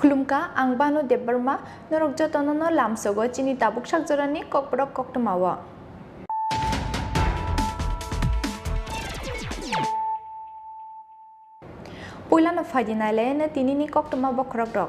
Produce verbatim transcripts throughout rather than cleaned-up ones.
Khulumkha, ang Banu Debbarma, norok jotono no lamsogo chini tabuk sakjorani kokborok koktwmao. Puilano phaidi nailaino tinini koktwma bokhorokrok.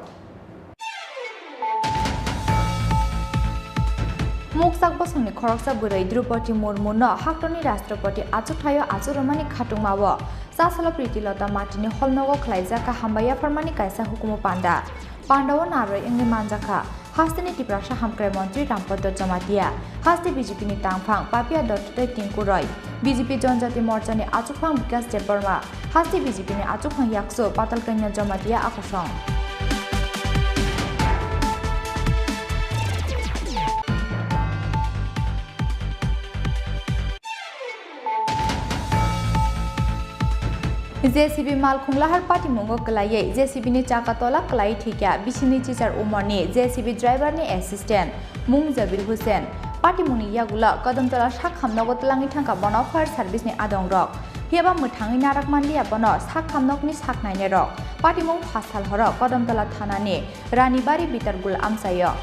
Muksak bosongni khoroksa bwrwi Droupadi Murmuno haktorni Rashtrapati achukthai-o achuk rwmani khatungmao Chasalo Priti Lota Matini hall nogo khlaijak kha hambai yapharmani kaisa hukumu panda. Pandao narwi wngwi manjakha hasteni Tiprasa hamkrai montri Rampadar Jamatia, haste B J P ni tangphang Papia Dotto tei Tinku Roy, B J P Jonjati Morchani achukphang Bikash Debbarma, haste B J P ni achukphang yaksu Patal Kanya Jamatia akosong. J C B malkhung lahar patimungo kwlaiwi J C B ni chaka tola kwlaiwi thwikha bisingni chichar umorni J C B driver ni assistant mung Jabir Hussain. Patimungni yagulo Kadomtola sak hamnogo twlangwi thangkha bono fire service ni adongrok. Phiyaba mwthangwi narak manliya bono sak hamnokni sak nainairok. Patimung phasal horo Kadomtola thanani Ranibari Bitargul amchaio.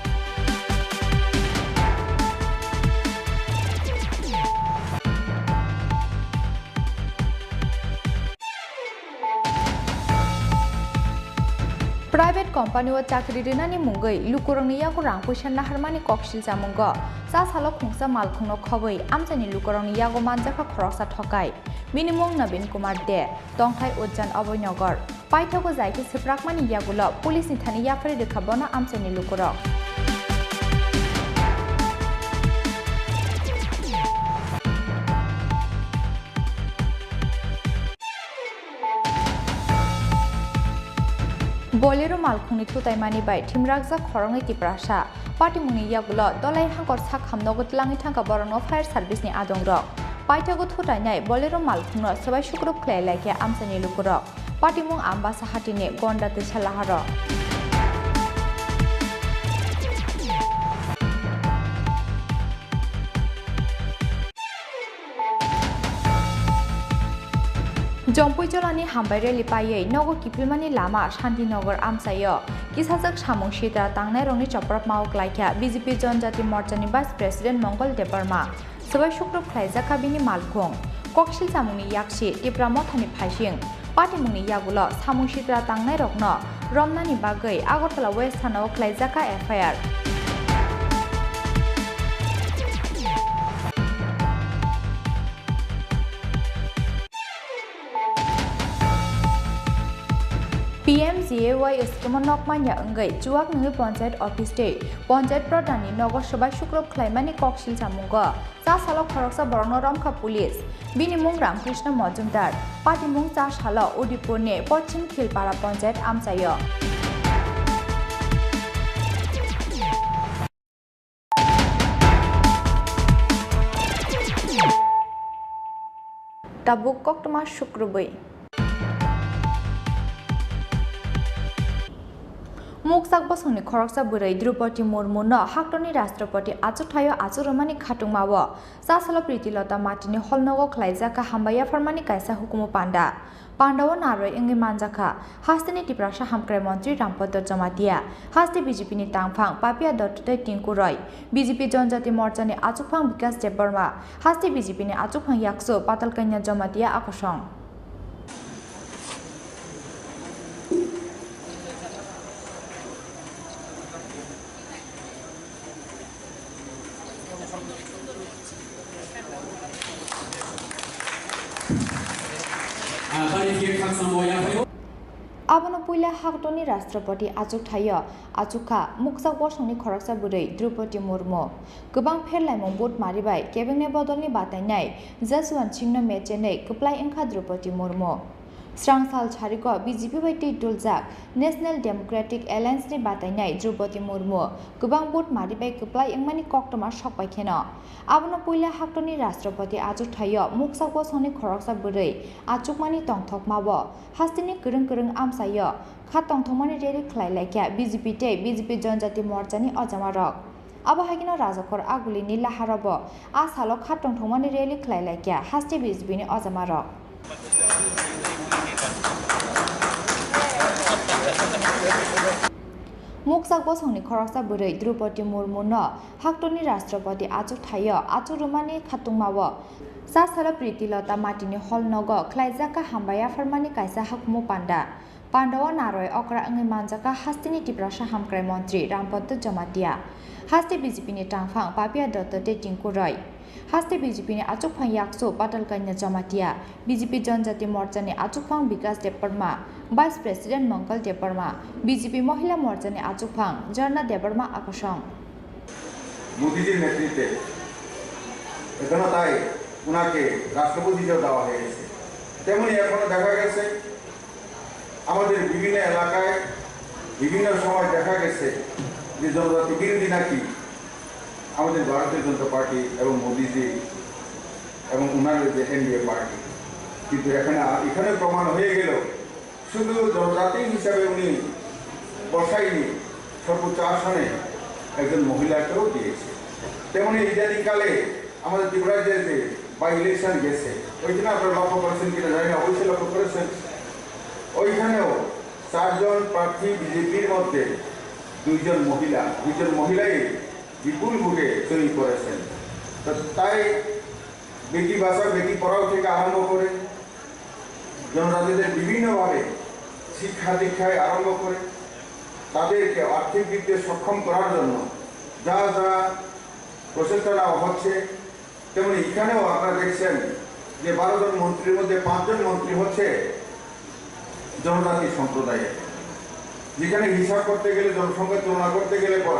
Private company o chakri rinani mungwi lukurokni yago rang puisa naharmani kok silchamungo Chasalo khungsa malkhungno khobwi amchaini lukurokni yago manjakha khoroksa thokai. Bini mung Nabin Kumar De, tongthai Ujjan Abhoynagar. Paithago jai khe swprakmani yagulo police ni thani yapharwi rwkha bono amchaini lukurok. Bolero malkhungni thutaimani bai thimrakjak khoroknwi Tiprasa. Patimungni yagulo Dolai Hangkor sak hamnogo twlangwi thangkha borokno fire service ni adongrok. Paithago thutainai Bolero malkhungno swbai sukrup khlai laikha amchaini lukurok. Patimung Ambasa hatini Gonda Twisa laharo. Jompui jolani hambai rally paiwi nogo kiphilmani lama Shantinagar amchaio kisajak samung sitra tangnairokni chopropmao klaikha B J P Jonjati Morchani Vice President Mongol Debbarma. Swbai sukrup khlaijak kha bini malkhung. Koksil chamungni yaksi Tipra Mothani phaising. Patimungni yagulo samung sitra tangnairokno romnani bagwi Agartala West Thanao khlaijak kha F I R. P M G A Y scheme-o nok manya wngwi chuwak nungwi Panchayat Office tei Panchayat Pradhan ni nogo swbai sukrup khlaimani koksil chamungo. Chasalo khoroksa borokno romkha police. Bini mung Ramkrishna Majumdar. Patimung Chasalo Udipurni Pochim Khilpara Panchayat amchaio. Tabuk koktwma sukrubwi. Muksak bosongni khoroksa bwrwi Droupadi Murmuno haktorni Rashtrapati achukthai-o achuk rwmani khatungmao Chasalo Priti Lota Matini hall nogo khlaijak kha hambai yapharmani kaisa hukumu panda. Pandao narwi wngwi manjakha hasteni Tiprasa hamkrai montri Rampadar Jamatia, haste B J P ni tangphang Papia Dotto tei Tinku Roy, B J P Jonjati Morchani achukphang Bikash Debbarma, haste B J P ni achukphang yaksu Patal Kanya Jamatia akosong. Abono puila haktorni Rashtrapati achukthai-o achukha muksak bosongni khoroksa bwrwi Droupadi Murmu. Kwbang pherlaimung vote mari bai kebengnai bodolni batainai Jaswant Singhno match chenwi kwplai wngkha Droupadi Murmu. Srang sal sarigo B J P bai twi duljak National Democratic Alliance ni batainai Droupadi Murmu kwbang vote mari bai kwplai wngmani koktwma sok bai kheno. Abono puila haktorni Rashtrapati achukthai-o muksak bosongni khoroksa bwrwi achukmani tongthokmao hasteni kwrwng kwrwng amchaio kha tongthokmani rally khlai laikha B J P tei B J P Jonjati Morchani ojamarok. Abo hai kheno Rajakhor Agulini laharobo a salo kha tongthokmani rally khlai laikha haste B J P ni ojamarok. Muksak bosongni khoroksa bwrwi Droupadi Murmuno haktorni Rashtrapati achuk thaio achuk rwmani khatungmao Chasalo Priti Lota Matini Hall nogo khlaijakha hambai yapharmani kaisa hukumu panda. Pandao naroi okra wngwi manjakha hasteni Tiprasa hamkrai montri Rampadot Jamatia, haste B J P ni tangphang Papia Dotto tei Tinku Roy, haste B J P ni achukphang yaksu Patal Kanya Jamatia, B J P Janjati Morcha ni achukphang Bikas Debbarma, Vice President Mangal Debbarma, B J P Mohila Morcha ni achukphang Jharna Debbarma Akasong. মোদিজির নেতৃত্বে এখনো তাই ওনাকে রাষ্ট্রপতি হিসেবে দেওয়া হয়ে গেছে। তেমনি এখনো দেখা গেছে আমাদের বিভিন্ন এলাকায় বিভিন্ন সময় দেখা গেছে যে জনজাতি বিরোধী নাকি আমাদের ভারতীয় জনতা পার্টি এবং মোদিজি এবং ওনার যে এনডিএ পার্টি। কিন্তু এখানে, এখানে প্রমাণ হয়ে গেল শুধু জনজাতি হিসাবে উনি বসায়নি, সর্বোচ্চ আসনে একজন মহিলাকেও দিয়েছে। তেমনি ইদানিংকালে আমাদের ত্রিপুরায় যে, যে বাই ইলেকশন গেছে, ওইখানে আপনারা লক্ষ্য করেছেন কিনা জানি না, অবশ্যই লক্ষ্য করেছেন। ওইখানেও চারজন প্রার্থী বিজেপির মধ্যে দুইজন মহিলা, দুইজন মহিলাই বিপুল ভোটে জয়ী করেছেন। তো তাই বেটি বাঁচাও বেটি পড়াও থেকে আরম্ভ করে জনজাতিদের বিভিন্নভাবে শিক্ষা দীক্ষায় আরম্ভ করে তাদেরকে আর্থিক দিক দিয়ে সক্ষম করার জন্য যা যা প্রচেষ্টা নেওয়া হচ্ছে, তেমনি এখানেও আপনারা দেখছেন যে বারো জন মন্ত্রীর মধ্যে পাঁচজন মন্ত্রী হচ্ছে জনজাতি সম্প্রদায়ের, যেখানে হিসাব করতে গেলে, জনসংখ্যা তুলনা করতে গেলে পর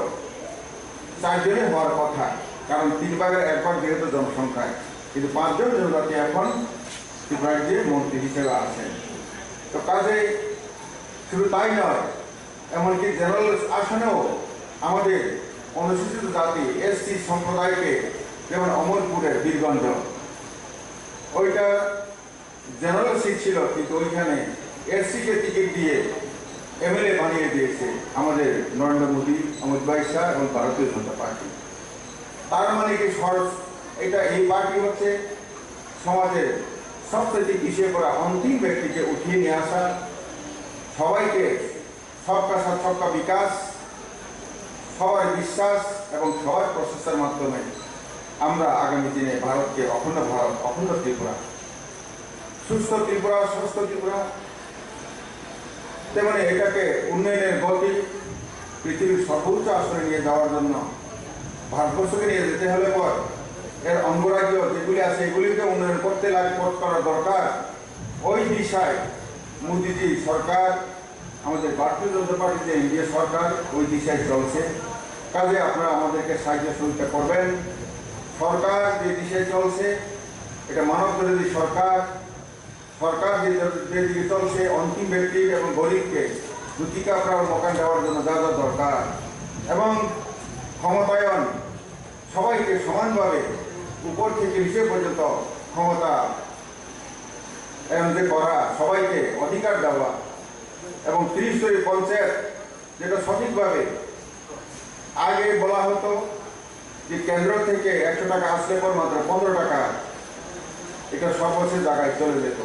চারজনই হওয়ার কথা, কারণ তিন ভাগের এক ভাগ যেহেতু জনসংখ্যায়, কিন্তু পাঁচজন জনজাতি এখন ত্রিপুরা রাজ্যে মন্ত্রী হিসেবে আছেন। তো কাজেই শুধু তাই নয়, এমনকি জেনারেল আসনেও আমাদের অনুসূচিত জাতি এসসি সম্প্রদায়কে, যেমন অমরপুরের বীরগঞ্জ, ওইটা জেনারেল সিট ছিল, কিন্তু ওইখানে এসসি কে টিকিট দিয়ে এমএলএ বানিয়ে দিয়েছে আমাদের নরেন্দ্র মোদী, অমিত ভাই শাহ এবং ভারতীয় জনতা পার্টি। তার মানে কি, সর-, এটা, এই পার্টি হচ্ছে সমাজের সবচেয়ে পিছিয়ে পড়া অন্তিম ব্যক্তিকে উঠিয়ে নিয়ে আসা, সবাইকে সবকা সাথ সবকা বিকাশ, সবার বিশ্বাস এবং সবার প্রচেষ্টার মাধ্যমে আমরা আগামী দিনে ভারতকে অখণ্ড ভারত, অখণ্ড ত্রিপুরা, সুস্থ ত্রিপুরা, সুস্থ ত্রিপুরা, তেমনি এটাকে উন্নয়নের গতি পৃথিবীর সর্বোচ্চ আসনে নিয়ে যাওয়ার জন্য ভারতবর্ষকে নিয়ে যেতে হলে পর এর অঙ্গরাজ্য যেগুলি আছে এগুলিকে উন্নয়ন করতে লাগ-, করা দরকার। ওই দিশায় মোদিজি সরকার, আমাদের ভারতীয় জনতা পার্টি যে এনডিএ সরকার ওই দিশায় চলছে। কাজে আপনারা আমাদেরকে সাহায্য সহযোগিতা করবেন। সরকার যে দিশায় চলছে, এটা মানব বিরোধী সরকার। সরকার যে, যে দিকে চলছে, অন্তিম ব্যক্তি এবং গরিবকে ধুতি কাপড় আর মকান দেওয়ার জন্য যা যা দরকার এবং ক্ষমতায়ন, সবাইকে সমানভাবে উপর থেকে নিচে পর্যন্ত ক্ষমতা এমনি করা, সবাইকে অধিকার দেওয়া এবং ত্রিশ স্তরীয় পঞ্চায়েত যেটা সঠিকভাবে আগে বলা হতো যে কেন্দ্র থেকে একশো টাকা আসলে পর মাত্র পনেরো টাকা এটা সর্বশেষ জায়গায় চলে যেত,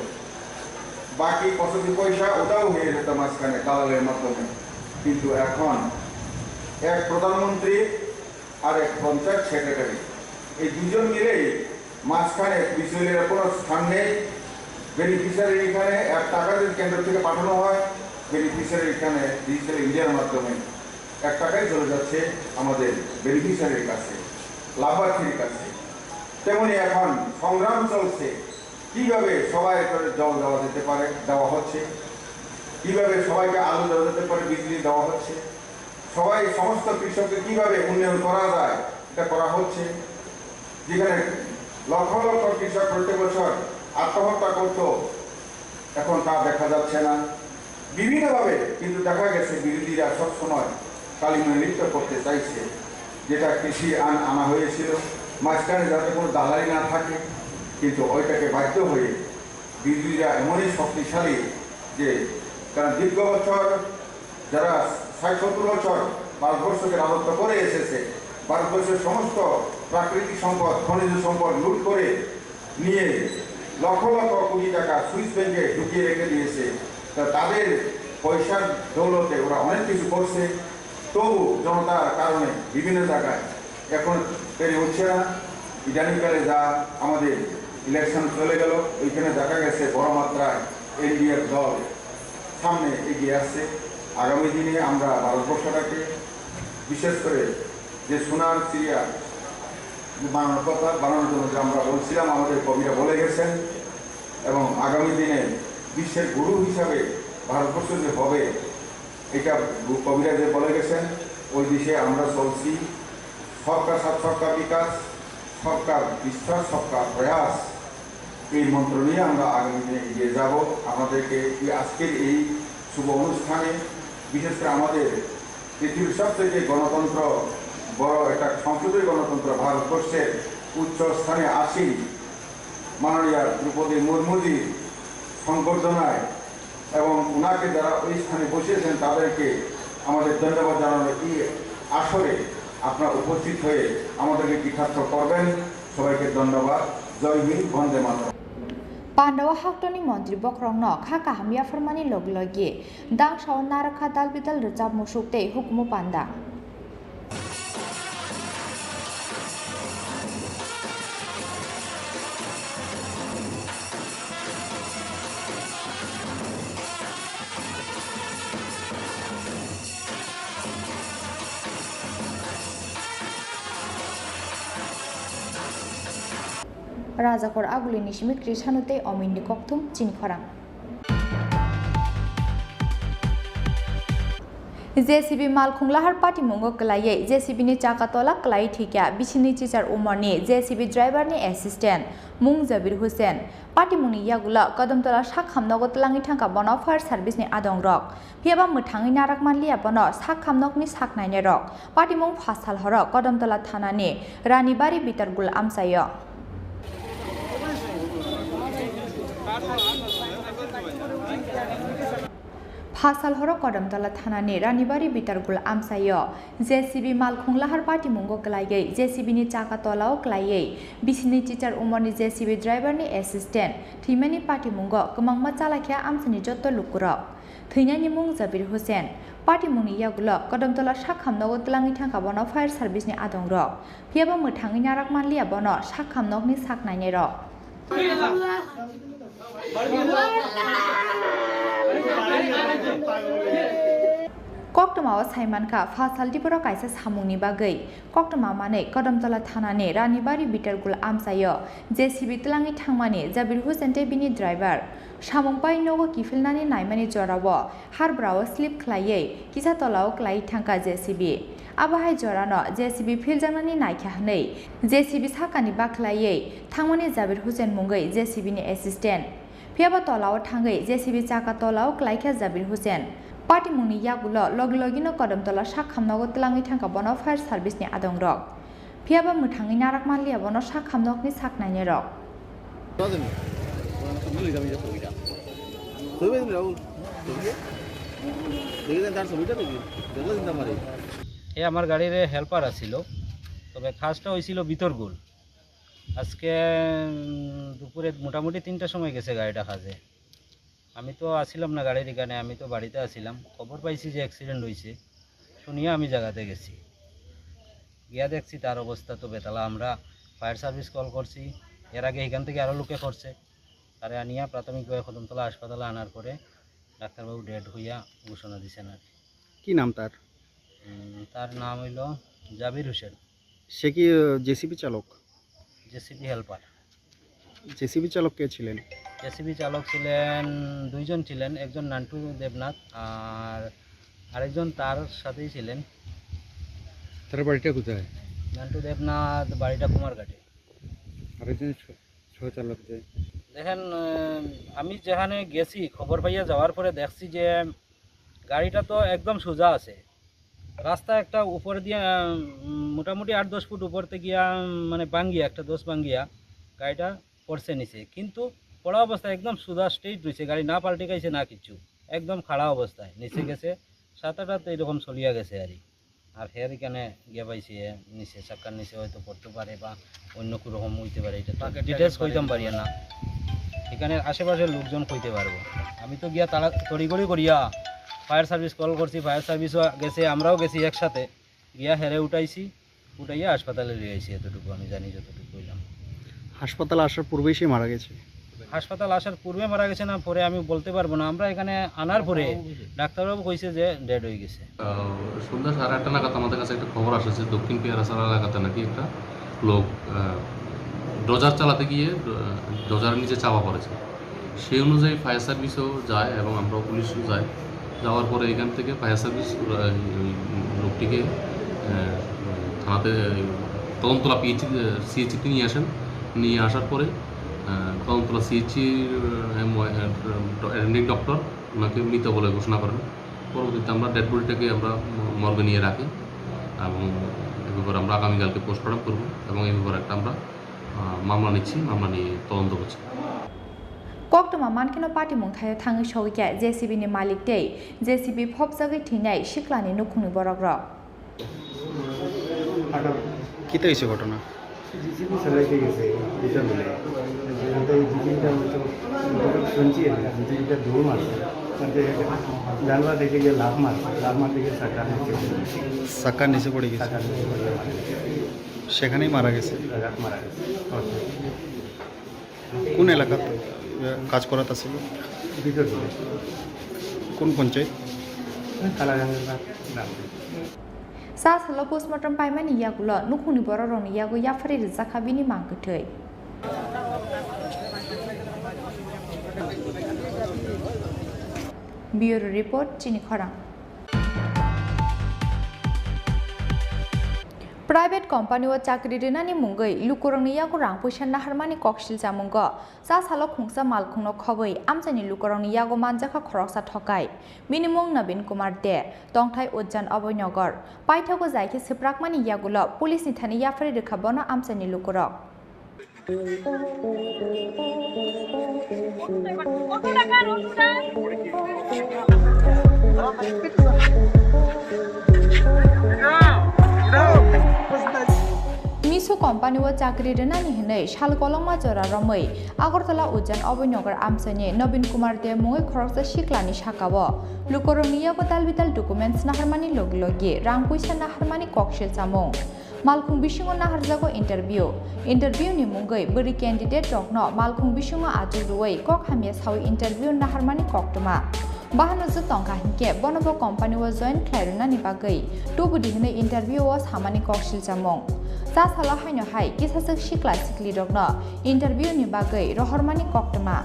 বাকি পঁচাশি পয়সা ওটাও হয়ে যেত মাঝখানে দালালের মাধ্যমে। কিন্তু এখন এক প্রধানমন্ত্রী আর এক পঞ্চায়েত সেক্রেটারি, এই দুজন মিলেই মাঝখানে বিচুলিয়ার কোনো স্থান নেই। বেনিফিশিয়ারি এখানে এক টাকা যদি কেন্দ্র থেকে পাঠানো হয়, বেনিফিশিয়ারি এখানে ডিজিটাল ইন্ডিয়ার মাধ্যমে এক টাকাই চলে যাচ্ছে আমাদের বেনিফিশিয়ারির কাছে, লাভার্থীর কাছে। তেমনি এখন সংগ্রাম চলছে, কিভাবে সবাই করে জল দেওয়া যেতে পারে, দেওয়া হচ্ছে, কিভাবে সবাইকে আলো দেওয়া যেতে পারে, বিজলি দেওয়া হচ্ছে, সবাই সমস্ত কৃষককে কিভাবে উন্নয়ন করা যায়, এটা করা হচ্ছে। যেখানে লক্ষ লক্ষ কৃষক প্রত্যেক বছর আত্মহত্যা করত, এখন তা দেখা যাচ্ছে না। বিভিন্নভাবে কিন্তু দেখা গেছে বিরোধীরা সবসময় কালিমা নৃত্য করতে চাইছে, যেটা কৃষি আইন আনা হয়েছিল, মাঝখানে যাতে কোনো দালালি না থাকে, কিন্তু ওইটাকে বাধ্য হয়ে বিরোধীরা এমনই শক্তিশালী যে তারা দীর্ঘ বছর, যারা ষাট সত্তর বছর ভারতবর্ষকে রাজত্ব করে এসেছে, ভারতবর্ষের সমস্ত প্রাকৃতিক সম্পদ, খনিজ সম্পদ লুট করে নিয়ে লক্ষ লক্ষ কোটি টাকা সুইস ব্যাংকে ঢুকিয়ে রেখে দিয়েছে। তা তাদের পয়সার দৌলতে ওরা অনেক কিছু করছে। তবু জনতার কারণে বিভিন্ন জায়গায় এখন পেরে উঠছে না। ইদানিংকালে যা আমাদের ইলেকশন চলে গেল, ওইখানে দেখা গেছে বড় মাত্রায় এনডিএফ দল সামনে এগিয়ে আসছে। আগামী দিনে আমরা ভারতবর্ষটাকে বিশেষ করে যে সোনার চিড়িয়া বানানোর কথা, বানানোর জন্য যে আমরা বলছিলাম, আমাদের কবিরা বলে গেছেন, এবং আগামী দিনে বিশ্বের গুরু হিসাবে ভারতবর্ষ যে হবে, এটা কবিরা যে বলে গেছেন, ওই দিশে আমরা চলছি। সবকা সাথ সবকা বিকাশ, সবকা বিশ্বাস, সবকা প্রয়াস, এই মন্ত্র নিয়ে আমরা আগামী দিনে এগিয়ে যাব। আমাদেরকে এই আজকের এই শুভ অনুষ্ঠানে, বিশেষ করে আমাদের পৃথিবীর সবচেয়ে গণতন্ত্র, বড় একটা সংসদীয় গণতন্ত্র ভারতবর্ষের উচ্চ স্থানে আসীন মাননীয়া দ্রৌপদী মুর্মুজির সংবর্ধনায় এবং ওনাকে যারা ওই স্থানে বসিয়েছেন তাদেরকে আমাদের ধন্যবাদ জানানোর এই আসরে আপনারা উপস্থিত হয়ে আমাদেরকে কৃতার্থ করবেন। সবাইকে ধন্যবাদ। জয় হিন্দ, বন্দে মাতরম। Pandao haktoni montri bokhorokno kha kaham yapharmani logi logi dangsao narwkha dal bidal rwchap musuk tei hukumu panda. Rajakhor Agulini simi Krisano tei Ominni kokthum chini khorang. J C B malkhung lahar patimungo kwlaiwi J C B ni chaka tola kwlaiwi thwikha bisini chichar umorni J C B driver ni assistant mung Jabir Hussain. Patimungni yagulo Kodamtola sak hamnogo twlangwi thangkha bono fire service ni adongrok. Phiyaba mwthangwi narak manliya bono sak hamnokni sak nainairok. Patimung phasal horo Kodamtola thanani Ranibari Bitargul amchaio. Phasal horo Kodamtola thanani Ranibari Bitargul amchaio J C B malkhung lahar patimungo kwlaiwi J C B ni chaka tolao kwlaiwi bisini chichar umorni J C B driver ni assistant thwimani patimungo kwmangma chalaikha amchaini jotto lukurok. Thwinani mung Jabir Hussain. Patimungni yagulo Kodamtola sak hamnogo twlangwi thangkha bono fire service ni adongrok. Phiyaba mwthangwi narak manliya bono sak hamnokni sak nainairok. Koktwmao saimankha, phasal diboro kaisa samungni bagwi koktwma manwi Kodamtola thanani Ranibari Bitargul amchaio J C B twlangwi thangmani Jabir Hussain tei bini driver. Samung pai nogo kiphilnani naimani jorao Harbrao slip khlaiwi kisa tolao kwlai thangkha J C B. Abo hai jorano J C B philjaknani naikha hwnwi J C B sakani bakhlaiwi thangmani Jabir Hussain mungwi J C B ni assistant. Phiyaba tolao thangwi J C B chaka tolao kwlaikha Jabir Hussain. Patimungni yagulo logi logino Kodamtola sak hamnogo twlangwi thangkha bono fire service ni adongrok. Phiyaba mwthangwi narak manliya bono sak hamnokni sak nainairok. এ আমার গাড়ির হেল্পার আছিল, তবে কাজটা হয়েছিল বিতর্গুল। আজকে উম, দুপুরে মোটামুটি তিনটার সময় গেছে গাড়িটা কাজে। আমি তো আছিলাম না গাড়ির এখানে, আমি তো বাড়িতে আছিলাম। খবর পাইছি যে অ্যাক্সিডেন্ট হয়েছে, শুনিয়া আমি জায়গাতে গেছি। গিয়া দেখছি তার অবস্থা তো বেতালা। আমরা ফায়ার সার্ভিস কল করছি, এর আগে এখান থেকে আরও লোকে করছে। তারে আনিয়া প্রাথমিকভাবে কদমতলা হাসপাতালে আনার পরে ডাক্তারবাবু ডেড হইয়া ঘোষণা দিছেন আর কি। কি নাম তার? উম, তার নাম হইল জাবির হোসেন। সে কি জেসিবি চালক? JCB helper. জেসিবি চালক কে ছিলেন? জেসিবি চালক ছিলেন, দুইজন ছিলেন, একজন নান্টু দেবনাথ আর আরেকজন তার সাথেই ছিলেন। তার বাড়িটা কোথায়? নান্টু দেবনাথ বাড়িটা কুমারঘাটে। আরেকজন ছ-, ছয় চালক যে। দেখেন, আহ, আমি যেখানে গেছি, খবর পাইয়া যাওয়ার পরে দেখছি যে গাড়িটা তো একদম সোজা আছে, রাস্তা একটা উপর দিয়ে, আহ, উম, মোটামুটি আট দশ ফুট উপর থেকে গিয়া, উম, মানে ভাঙ্গিয়া, একটা দোষ ভাঙ্গিয়া গাড়িটা পড়ছে নিচে, কিন্তু পড়া অবস্থায় একদম সোজা স্ট্রেইট রয়েছে, গাড়ি না পাল্টে খাইছে না কিচ্ছু, একদম খাড়া অবস্থায় নিচে গেছে, সাত আট হাত এইরকম চলিয়া গেছে আর কি। আর হের এখানে গিয়া পাইছে, এ নিচে, চাক্কার নিচে হয়তো পড়তে পারে বা অন্য কোনো রকম হইতে পারে, এটা তো ডিটেলস কইতাম পারি না। এখানে আশেপাশের লোকজন কইতে পারবো। আমি তো গিয়া তাড়া-, তড়িঘড়ি করিয়া ফায়ার সার্ভিস কল করছি, ফায়ার সার্ভিসও গেছে, আমরাও গেছি একসাথে, গিয়া হেরে উঠাইছি, উঠাইয়া হাসপাতালে নিয়ে আইছি, এতটুকু আমি জানি, যতটুকু কইলাম। হাসপাতালে আসার পূর্বেই সে মারা গেছে। হাসপাতাল আসার পূর্বে মারা গেছে না পরে আমি বলতে পারবো না। আমরা এখানে আনার পরে ডাক্তারবাবু কইছে যে ডেড হয়ে গেছে। আহ, সন্ধ্যা সাড়ে আটটা নাগাদ আমাদের কাছে একটা খবর আসে যে দক্ষিণ পেয়ারাছড়া এলাকাতে নাকি একটা লোক, আহ, ডোজার চালাতে গিয়ে, আহ, ডোজারের নিচে চাপা পড়েছে। সেই অনুযায়ী ফায়ার সার্ভিসও যায় এবং আমরাও পুলিশও যাই। যাওয়ার পরে এখান থেকে ফায়ার সার্ভিস ওরা এই, ওই লোকটিকে, আহ, থানাতে, এই কদমতলা পিএইচসি, সিএইচসিতে নিয়ে আসেন। নিয়ে আসার পরে, আহ, কদমতলা সিএইচসির, আহ, এম ওয়াই, আহ, অ্যাটেন্ডিং ডক্টর ওনাকে মৃত বলে ঘোষণা করেন। পরবর্তীতে আমরা ডেড বডিটাকে আমরা ম-, মর্গে নিয়ে রাখি এবং এ ব্যাপারে আমরা আগামীকালকে পোস্টমর্টম করব এবং এই ব্যাপারে একটা আমরা, আহ, মামলা নিচ্ছি, মামলা নিয়ে তদন্ত করছি। Koktwma mankhe no patimung thaio thangwi sogwi khe J C B ni malik tei J C B phobjagwi thwinai siklani nukhungni borokrok. কি তো হয়েছে ঘটনা? জিসিবি চালাইতে গেছে দুজন মিলে। তো এই জিসিবিটা হয়তো যতটুকু শুনছি আমি, জিসিবিটা দৌড় মারছে। মারতে গিয়ে জানলা দেখে গিয়ে লাফ মারছে, লাফ মারতে গিয়ে চাকা নিচে পড়ে গেছে। চাকা নিচে পড়ে গেছে। চাকা নিচে পড়ে মারা গেছে। সেখানেই মারা গেছে। জায়গাত মারা গেছে। কোন এলাকাত, আহ, কাজ করাত আছিল? ভিতর দিকে। কোন পঞ্চায়েত? ওই কালাগাঙ্গের গ্রাম। Sa salo postmortem paimani yagulo nukhungni bororokni yago yapharwi rijak kha bini mang kwthwi. Bureau report, Chini Khorang. Private company o chakri rinani mungwi lukurokni yago rang puisa naharmani kok silchamungo cha salo khungsa malkhungno khobwi amchaini lukurokni yago manjakha khoroksa thokai. Bini mung Nabin Kumar De, tongthai Ujjan Abhoynagar. Paithago jai khe swprakmani yagulo police ni thani yapharwi rwkha bono amchaini lukurok. Meesho company o chakri rwnani hwnwi sal kolokma jora romwi Agartala Ujjan Abhoynagar amchaini Nabin Kumar De mungwi khoroksa siklani sakao lukurokni yago dal bidal documents naharmani logi logi rang puisa naharmani kok silchamung. Malkhung bisingo naharjago interview. Interview ni mungwi bwrwi candidate rokno malkhung bisingo achuk rwui kok hamya saui interview naharmani koktwma. Bahano je tongkha hinkhe bono bo company o join khlai rwnani bagwi tubudi hwnwi interview o samani kok silchamung. Cha salo haino hai kisachwk sikla sikli rokno interview ni bagwi rohormani koktwma.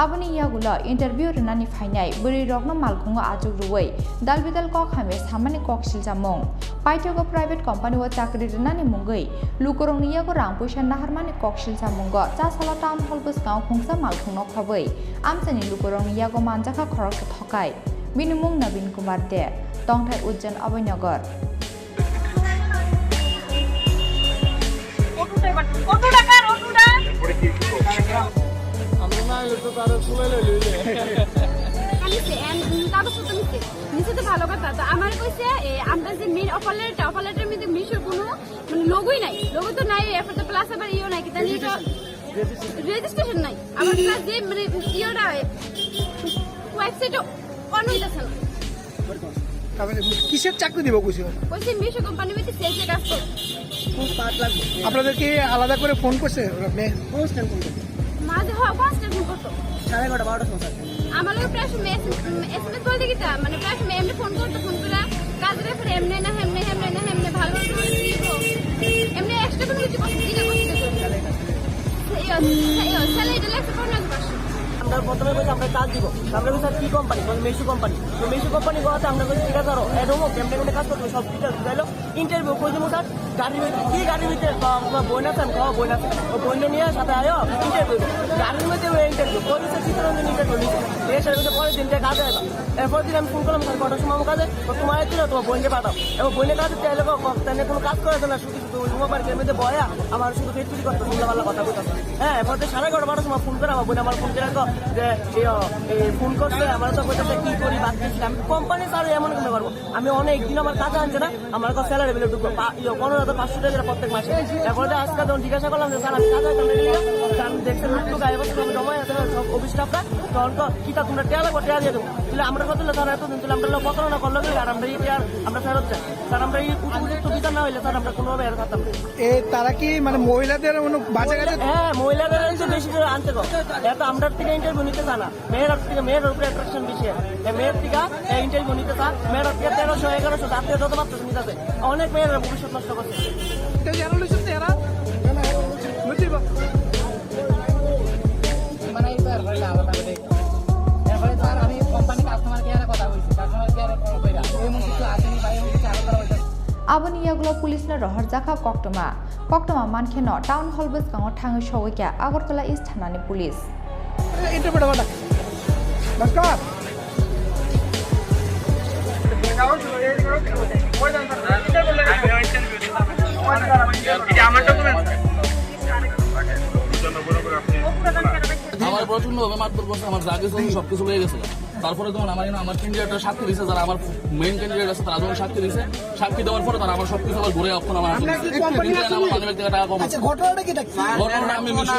Aboni yagulo interview rwnani phainai bwrwi rokno malkhungo achuk rwui dal bidal kok hamya samani kok silchamung. Paithago private company o chakri rwnani mungwi lukurokni yago rang puisa naharmani kok silchamungo cha salo town hall bwskango khungsa malkhungno khobwi amchaini lukurokni yago manjakha khoroksa thokai. Bini mung Nabin Kumar De, tongthai Ujjan Abhoynagar. অটোটা এবার, অটোটা কার, অটোটা? আমি না, এটা তো তারা চলে লইলে। আমি সে, এম, কাগজ তো নিচে। নিচে তো ভালো কথা। তো আমার কইছে, এ, আমরা যে main offer letter, offer letter মধ্যে মিশো কোনো, মানে, লোগোই নাই। লোগো তো নাই, এরপর তো প্লাস আবার ইও নাই, কি জানি এটা রেজিস্ট্রেশন নাই। আমার প্লাস যে, মানে, ইয়েটা, ওয়েবসাইটও অন হইতেছে না। তারপরে কিসের চাকরি দিব কইছিল? কইছে মিশো কোম্পানি মধ্যে সেলসে কাজ করে। কোন পার্ট লাগবে? আপনাদেরকে আলাদা করে ফোন করছে আপনি? কোন স্ট্যান্ড ফোন করছে? মাঝে হয়, কোন স্ট্যান্ড ফোন করতো? সাড়ে এগারোটা, বারোটার সময় স্যার। আমার লোক প্রায় সময় এস এম এস বলতে কি তা, মানে প্রায় সময় এমনি ফোন করতো, ফোন করে কাজের ব্যাপারে এমনি না হেমনে, হেমনে না হেমনে, ভালো ভালো করে কি গো? এমনি এক্সট্রা কোনো কিছু করতে দিলে করতে দিলে। ইয়ো, ইয়ো, স্যালারিটা লাগছে পনেরো হাজার পাঁচশো। আমরা প্রথমে বলছি আমরা কাজ দিব, আমরা বলছি, "স্যার, কি কোম্পানি?" বলে, "মিশো কোম্পানি।" তো মিশো কোম্পানি বলাতে আমরা বলছি, "ঠিক আছে, ধরো, অ্যাডমো কেমনে কেমনে কাজ করতে হবে, সব ডিটেলস দিলো।" ইন্টারভিউ কই দিমু স্যার? গাড়ির ভিতরে। কি গাড়ির ভিতরে? তো আমার বোন আছে, আমি কও বোন আছে। ও বোন নিয়ে সাথে আয়ো, ইন্টারভিউ। গাড়ির মধ্যে ওই ইন্টারভিউ। কই দিছে চিত্তরঞ্জন ইন্টারভিউ নিছে। এসে ওই পরের দিনটা কাজে আইবা। এরপর দিন আমি ফোন করলাম, "স্যার, কটার সময় আমার কাজে?" "ও তোমার একটু না, তোমার বোনকে পাঠাও।" এবং বোনের কাজে তেলে কো-, কো-, তেলে কোনো কাজ করে না, শুধু শুধু ওই মোবাইল গেমের মধ্যে বয়া আমার শুধু ফেসবুক করতে উল্লাপাল্লা কথা বলতেছে। হ্যাঁ, এরপর দিন সাড়ে এগারোটা বারোটার সময় ফোন করে আমার বোন আমার ফোন করে কো যে, "এই, ও, এই ফোন করছে, আমার তো বলতেছে কি করি, বাদ দিচ্ছি।" আমি কোম্পানি স্যার এমন কেন করবো? আমি অনেক দিন আমার কাজে আনছে না, আমার কাছে স্যালারি বিলে ঢুকবো, পা-, ইয়ে, পনেরো হাজার পাঁচশো টাকা করে প্রত্যেক মাসে। এরপরে আজকে যখন জিজ্ঞাসা করলাম যে, "স্যার, আমি কাজে আনতে গেলে?" স্যার, আমি দেখছি, "মুখ তো গায়ে বসে, আমি জমাই আছে না, সব অফিস স্টাফরা তখন তো কিতা তোমরা টেয়া লাগবো, টেয়া দিয়ে দেবো। তাহলে আমরা কত হলে তারা এতদিন তাহলে আমরা লোক প্রতারণা করলো কি? আর আমরা এই টেয়া আমরা ফেরত চাই। স্যার, আমরা এই উচিত উপযুক্ত বিচার না হইলে স্যার আমরা কোনোভাবে এর থাকতাম না। এ, তারা কি মানে মহিলাদের কোনো বাজে কাজে? হ্যাঁ, মহিলাদের তো বেশি করে আনতে কো। এত আমরা থেকে ইন্টারভিউ নিতে চায় না। মেয়ের থেকে, মেয়ের উপরে অ্যাট্রাকশন বেশি। এই মেয়ের থেকে এই ইন্টারভিউ নিতে চায়। মেয়ের থেকে তেরোশো, এগারোশো, তার থেকে যত পারতেছে নিতে আছে। অনেক মেয়েরা ভবিষ্যৎ নষ্ট করছে। তো এরা লইছে তো এরা? বুঝলি বা? মানে এই তো এরপরে আলাদা করে। এরপরে তো আর আমি কোম্পানি কাস্টমার কেয়ারে কথা বলছি, কাস্টমার কেয়ারে কল কইরা। এমন কিছু আসেনি বা এমন কিছু আলাদা হইছে। Aboni yagulo police no rohorjakha koktwma. Koktwma mankheno town hall bwskango thangwi sogwi kha Agartala East thanani police. এটা বেটা বেটা। নমস্কার। আমার প্রচন্ড ভাবে মারধর করছে, আমার যা কিছু আছে সবকিছু লয়ে গেছে। তারপরে যখন আমার এখানে আমার ক্যান্ডিডেটরা সাক্ষী দিছে, যারা আমার মেইন ক্যান্ডিডেট আছে, তারা যখন সাক্ষী দিছে, সাক্ষী দেওয়ার পরে তারা আমার সবকিছু আবার ঘুরে এখন আমার হাতে দিছে। কিন্তু আমার মানিব্যাগ থেকে টাকা কম আছে। আচ্ছা, ঘটনাটা কি? ঘটনাটা আমি মিশো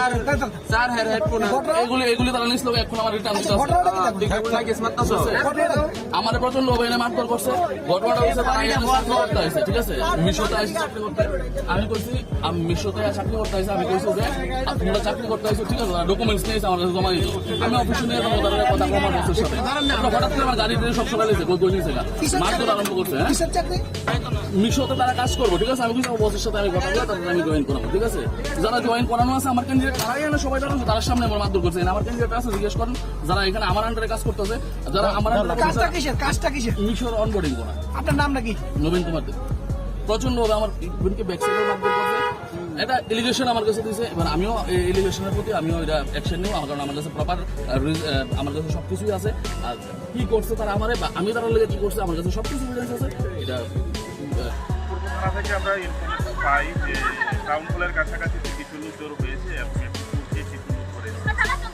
স্যার, হ্যাঁ, হেডফোন। ঘটনা এগুলি, এগুলি তারা নিছিল, এখন আমার রিটার্ন দিতে আছে। ঘটনাটা কি? ঘটনা আমার প্রচন্ড অভিযানে মারধর করছে। ঘটনাটা হচ্ছে তারা এখানে চাকরি করতে আসছে, ঠিক আছে? মিশোতে আসছে চাকরি করতে। আমি কইছি, আমি মিশোতে চাকরি করতে আসছি, আমি কইছি যে, "তোমরা চাকরি করতে আসছো, ঠিক আছে, ডকুমেন্টস নিয়ে এসে আমার কাছে জমা দিও।" আমি অফিসে নিয়ে যাবো, তারা কথা কম আমার বসের সাথে। তারপর হঠাৎ করে আমার গাড়ি দিয়ে সব সরাই দিয়েছে, কই, কই নিয়েছে গা? কিসের মারধর চাকরি? আরম্ভ করছে, হ্যাঁ? কিসের চাকরি? মিশোতে তারা কাজ করবো, ঠিক আছে? আমি কইছি, আমার বসের সাথে আমি কথা বলে তারপরে আমি জয়েন করাবো, ঠিক আছে? যারা জয়েন করানো আছে আমার ক্যান্ডিডেট, তারাই এনে সবাই দাঁড়ানো, তার সামনে আমার মারধর করছে। এনে আমার ক্যান্ডিডেট আছে, জিজ্ঞেস করেন, যারা এখানে আমার আন্ডারে কাজ করতেছে, যারা আমার আন্ডারে কাজটা কিসের? কাজটা কিসের? মিশোর অনবোর্ডিং করা। আপনার নাম নাকি? নবীন কুমার দেব। প্রচন্ড ভাবে আমার বোনকে ব্যাক সাইডে মারধর করছে। এটা এলিগেশন আমার কাছে দিয়েছে, এবার আমিও এই এলিগেশনের প্রতি আমিও এটা অ্যাকশন নিব, আমার, কারণ আমার কাছে প্রপার, আহ, রিজ-, আহ, আমার কাছে সব কিছুই আছে। আর কি করছে তারা আমারে, বা আমি তারা লেগে কি করছে, আমার কাছে সব কিছু এভিডেন্স আছে। এটা, আহ, পূর্ব থানা থেকে আমরা ইনফরমেশন পাই যে টাউন হলের কাছাকাছি যে কিছু লোক জড়ো হয়েছে এবং একটু চুলকে কিছু লোক করেছে।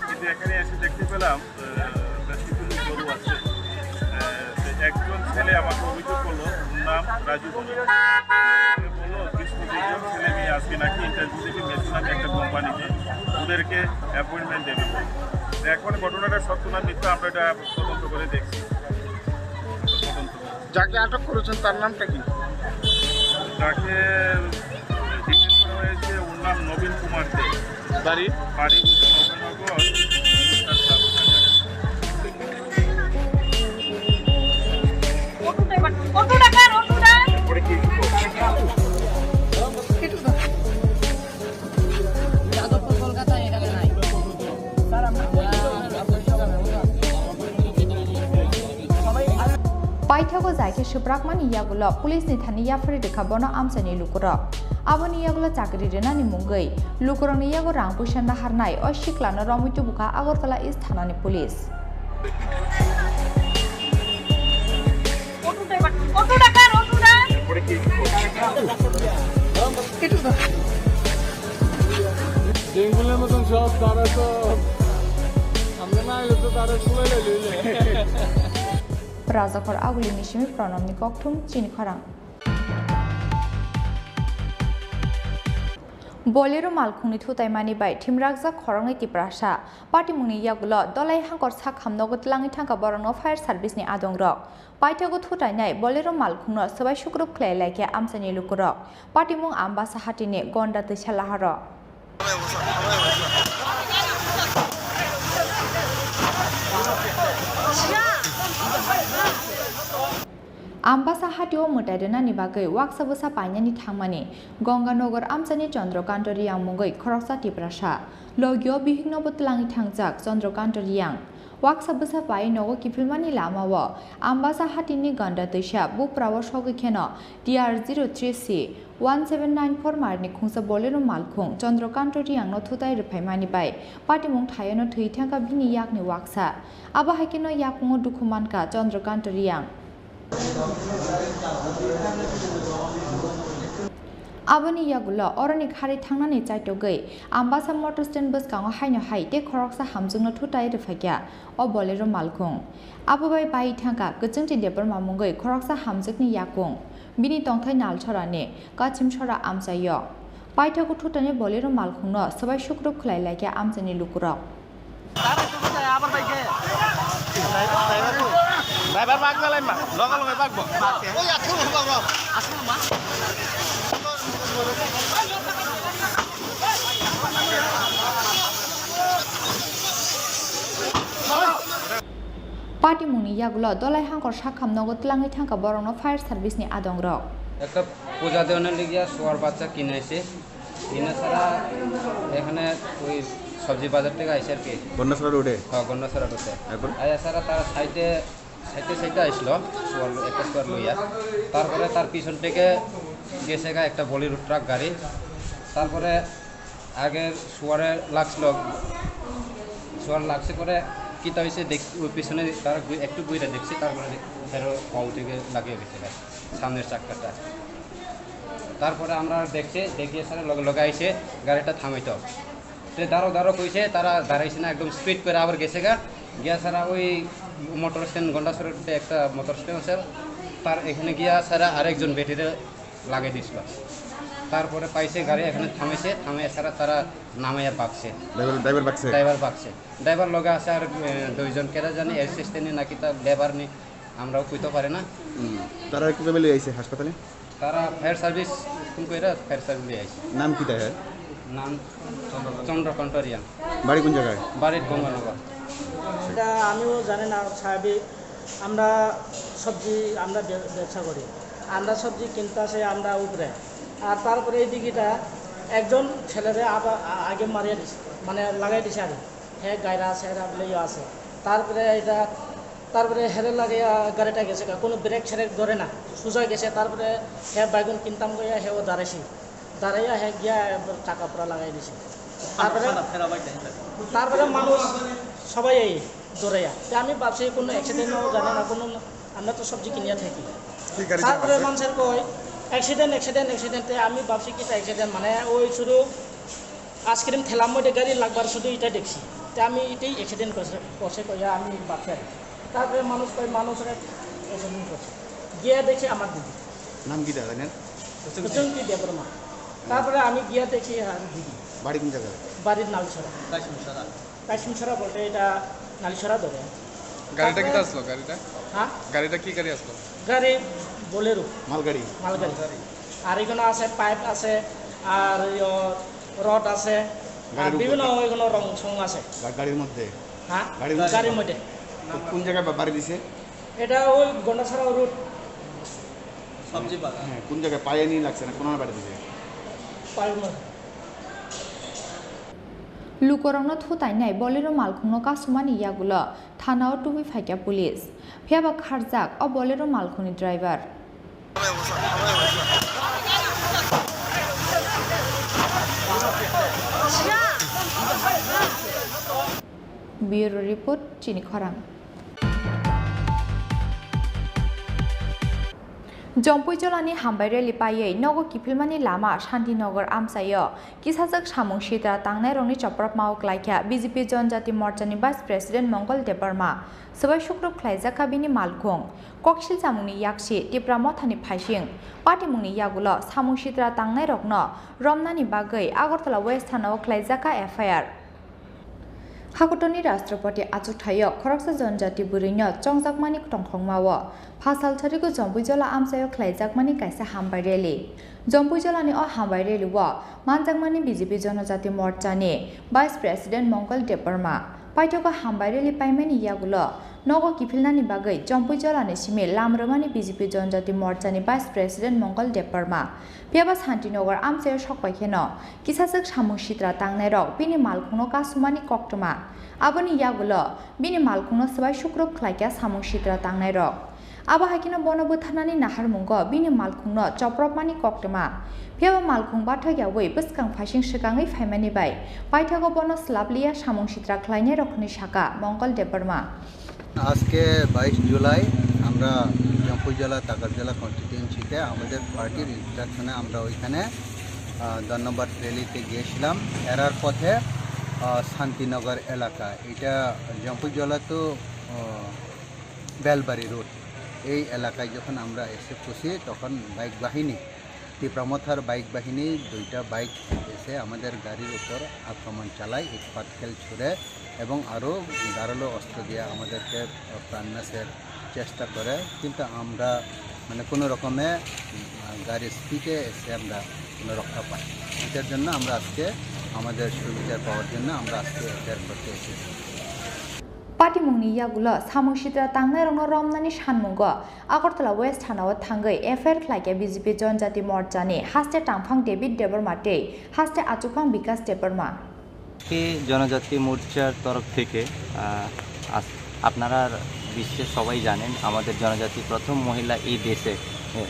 কিন্তু এখানে এসে দেখতে পেলাম, আহ, বেশ কিছু লোক জড়ো আছে। আহ, তো একজন ছেলে আমাকে অভিযোগ করলো, ওর নাম রাজু বলে। সে বললো, "বিশ পঁচিশ জন ছেলে মেয়ে আজকে নাকি ইন্টারভিউ দিতে মেসো নামে একটা কোম্পানিতে, ওদেরকে অ্যাপয়েন্টমেন্ট দেবে।" তো এখন ঘটনাটা সত্য না মিথ্যা আমরা এটা তদন্ত করে দেখছি। তদন্ত। যাকে আটক করেছেন তার নামটা কি? তাকে ডিটেইন করা হয়েছে, ওর নাম নবীন কুমার দে। বাড়ি? বাড়ি হচ্ছে নবীনগর। অটোটা কার? অটোটা? Paithago jai khe swprakmani yagulo police ni thani yaphari rwkha bono amchaini lukurok. Aboni yagulo chakri rwnani mungwi lukurokni yago rang puisa naharnai o siklano romwi tubukha Agartala East thanani police. অটোটা কার? অটোটা? বেঙ্গলের মতন সব তারা তো আমরা না এলে তো তারা চলে গেলে। Rajakhor Aguli ni simi Pranamni kokthum chini khorang. Bolero malkhungni thutaimani bai thimrakjak khoroknwi Tiprasa. Patimungni yagulo Dolai Hangkor sakham nogo twlangwi thangkha borokno fire service ni adongrok. Paithago thutainai Bolero malkhungno swbai sukrup khlai laikha amchaini lukurok. Patimung Ambasa hatini Gonda twisa laharo. Ambasa hatio mwtai rwnani bagwi waksa bwsa painani thangmani Gonganagar amchaini Chandrakanta Reang mungwi khoroksa Tiprasa. Logio bihiknobo twlangwi thangjak Chandrakanta Reang. Waksa bwsa pai nogo kiphilmani lamao Ambasa hatini Gonda twisa buprao sogwi kheno T R zero three C one seven nine four marni khungsa Bolero malkhung Chandrakanta Reangno thutai rwphaimani bai patimung thaiono thwi thangkha bini yakni waksa. Abo hai kheno yakungo dukhu mankha Chandrakanta Reang. Aboni yagulo oroni kharwi thangnani chaitogwi Ambasa motor stand bwskango haino hai tei khoroksa hamjwkno thutai rwphaikha o Bolero malkhung. Abo bai pai thangkha Kwchwngti Debbarma mungwi khoroksa hamjwkni yakung. Bini tongthai Nalsorani Kachimsora amchaio. Paithago thutainai Bolero malkhungno swbai sukrup khlai laikha amchaini lukurok. Driver bag jalai ma, logo logo bag bo. Patimungni yagulo Dolai Hangkor sakham nogo twlangwi thangkha borokno fire service ni adongrok. একটা পূজা দেওয়ানোর লিগিয়া শুয়ার বাচ্চা কিনে আইছে। কিনা ছাড়া এখানে ওই সবজি বাজার থেকে আইছে আর কি। গন্ডাছড়া রোডে? হ্যাঁ, গন্ডাছড়া রোডে। তারপরে? আয়া ছাড়া তার সাইডে, সাইডে সাইডে আইছিল শুয়ার, একটা শুয়ার লইয়া। তারপরে তার পিছন থেকে গেছে গা একটা বোলেরো ট্রাক গাড়ি। তারপরে আগে শুয়ারে লাগছিল, শুয়ার লাগছে পরে কিতা হয়েছে দেখ, ওই পিছনে তারা ঘু-, একটু ঘুরে দেখছে, তারপরে দেখ-, ফেরো হল থেকে লাগিয়ে গেছে গাড়ি, সামনের চাক্কাটা। তারপরে আমরা দেখছি, দেখিয়ে স্যার লগে লগে আইসে গাড়িটা থামাইতো। তে দাঁড়াও দাঁড়াও কইছে, তারা দাঁড়াইছে না, একদম স্পিড করে আবার গেছে গা। গিয়া সারা ওই মোটর স্ট্যান্ড, গন্ডাছড়াতে একটা মোটর স্ট্যান্ড আছে, তার এখানে গিয়া সারা আরেকজন বেটিরে লাগাই দিছিল। তারপরে পাইছে গাড়ি এখানে থামাইছে, থামাই সারা তারা নামাইয়া বাগছে। ড্রাইভার, ড্রাইভার বাগছে? ড্রাইভার বাগছে। ড্রাইভার লগে আছে আর, এ, দুইজন কেরা জানি অ্যাসিস্ট্যান্ট নি নাকি তার লেবার নি, আমরাও কইতে পারি না। হুম। তারা কিভাবে লই আইছে হাসপাতালে? তারা ফায়ার সার্ভিস ফোন কইরা ফায়ার সার্ভিস লই আইছে। নাম কি তাই? নাম চন্দ্রকান্ত রিয়াং। বাড়ি কোন জায়গায়? বাড়ি গঙ্গানগর। এটা আমিও জানি না সাহেব, আমরা সবজি, আমরা ব্য-, ব্যবসা করি, আমরা সবজি কিনতে আসে আমরা উপরে। আর তারপরে এই দিঘিটা একজন ছেলেরে আবার আ-, আগে মারিয়ে দিছে, মানে লাগাই দিছে আগে। হে গায়রা সেরা বলে ইয়ে আছে। তারপরে এটা, তারপরে হেরে লাগে, আহ, গাড়িটা গেছে গা, কোনো ব্রেক সেরেক ধরে না, সোজা গেছে। তারপরে হে বাইগুন কিনতাম গিয়া, হে ও দাঁড়াইছি, দাঁড়াইয়া হে গিয়া একবার চাকা পুরা লাগাই দিছে। তারপরে, তারপরে মানুষ সবাই এই দৌড়াইয়া। তে আমি ভাবছি কোনো অ্যাক্সিডেন্টও জানে না, কোনো, আমরা তো সবজি কিনিয়া থাকি। কি গাড়ি তারপরে চালাচ্ছে? মানুষের কই অ্যাক্সিডেন্ট, অ্যাক্সিডেন্ট, অ্যাক্সিডেন্টে আমি ভাবছি কি অ্যাক্সিডেন্ট, মানে ওই শুধু আইসক্রিম ঠেলার মধ্যে গাড়ি লাগবার শুধু এটা দেখছি। তে আমি এটাই অ্যাক্সিডেন্ট করছে, করছে কইয়া আমি ভাবছি আর কি। তারপরে মানুষ কয়, মানুষের অ্যাক্সিডেন্ট করছে। গিয়া দেখি আমার দিদি। নাম কি দাদা এনার? কুচুমকি দেববর্মা। তারপরে আমি গিয়া দেখি আর দিদি। বাড়ি কোন জায়গায়? বাড়ির নালছড়া। কাশিমছড়া বলতে এটা নালিছড়া ধরে। গাড়িটা কিতা তারপরে আসলো, গাড়িটা? হ্যাঁ? গাড়িটা কি গাড়ি আসলো? গাড়ি বোলেরো। মালগাড়ি? মালগাড়ি। আর এখানে আছে, পাইপ আছে, আর ইয়ো, রড আছে, আর গাড়ির উপরে? বিভিন্ন এখানে রং সং আছে। গা-, গাড়ির মধ্যে? হ্যাঁ? গাড়ির মধ্যে? গাড়ির মধ্যে। তো কোন জায়গায় বা-, বাড়ি দিছে? এটা ওই গন্ডাছড়া রোড। সবজি বাগান। হ্যাঁ, কোন জায়গায়? পায়ে নি লাগছে না, কোন বাড়ি দিছে? পায়ে মা- Lukorokno thutainai Bolero malkhungno kasumani yagulo thanao tubui phaikha police. Phiyaba kharjak o Bolero malkhungni driver. Bureau Report, Chini Khorang. Jompui Jolani hambai rally paiwi nogo kiphilmani lama Shantinagar amchaio kisajak samung sitra tangnairokni chopropmao klaikha B J P Jonjati Morchani Vice President Mongol Debbarma. Swbai sukrub khlaijakha bini malkhung. Koksil chamungni yaksi Tipra Mothani phaising patimungni yagulo samung sitra tangnairokno romnani bagwi Agartala West Thanao khlaijakha F I R. Hakotorni Rashtrapati achukthai-o khoroksa Jonjati bwrwino chongjakmani tongthokmao phasal tarigo Jompui Jola amchaio khlaijakmani kaisa hambai rally. Jompui Jolani o hambai rally-o manjakmani B J P Jonojati Morchani Vice President Mongol Debbarma. Paithago hambai rally paimani yagulo nogo kiphilnani bagwi Jompui Jolani simi lam rwmani B J P Jonojati Morchani Vice President Mongol Debbarma. Phiyaba Shantinagar amchaio sokpai kheno kisajak samung sitra tangnairok bini malkhungno kasumani koktwma. Aboni yagulo bini malkhungno swbai sukrub khlaikha samung sitra tangnairok. Abo hai kheno bono bwtharnani naharmungo bini malkhungno chopropmani koktwma. Phiyaba malkhung bathak yaui bwskang phaising swkangwi phaimani bai paithago bono swlabliya samung sitra khlainairok hwnwi sakha Mongol Debbarma. আজকে বাইশ জুলাই আমরা জম্পুইজলা, তাকারজলা কনস্টিটিউয়েন্সিতে আমাদের পার্টির ইনস্ট্রাকশনে আমরা ওইখানে, আহ, ধন্যবাদ র্যালিতে গিয়েছিলাম। এরার পথে, আহ, শান্তিনগর এলাকা, এটা জম্পুইজলা তো, আহ, বেলবাড়ি রোড, এই এলাকায় যখন আমরা এসে পৌঁছি তখন বাইক বাহিনী তীব্র মথার বাইক বাহিনী দুইটা বাইক এসে আমাদের গাড়ির উপর আক্রমণ চালায়, ইট পাটকেল ছুড়ে এবং আরও ধারালো অস্ত্র দিয়ে আমাদেরকে প্রাণনাশের চেষ্টা করে, কিন্তু আমরা মানে কোনো রকমে, উম, গাড়ির স্পিডে এসে আমরা কোনো রক্ষা পাই। এটার জন্য আমরা আজকে আমাদের সুবিচার পাওয়ার জন্য আমরা আজকে এফআইআর করতে এসেছি। Patimungni yagulo samung sitra tangnairokno romnani sanmungo Agartala West thanao thangwi F I R khlaikha B J P Jonjati Morchani haste tangphang David Debbarma tei haste achukphang Bikas Debbarma. আজকে জনজাতি মোর্চার তরফ থেকে, আহ, আজ-, আপনারা বিশ্বে সবাই জানেন, আমাদের জনজাতি প্রথম মহিলা এই দেশে, এ,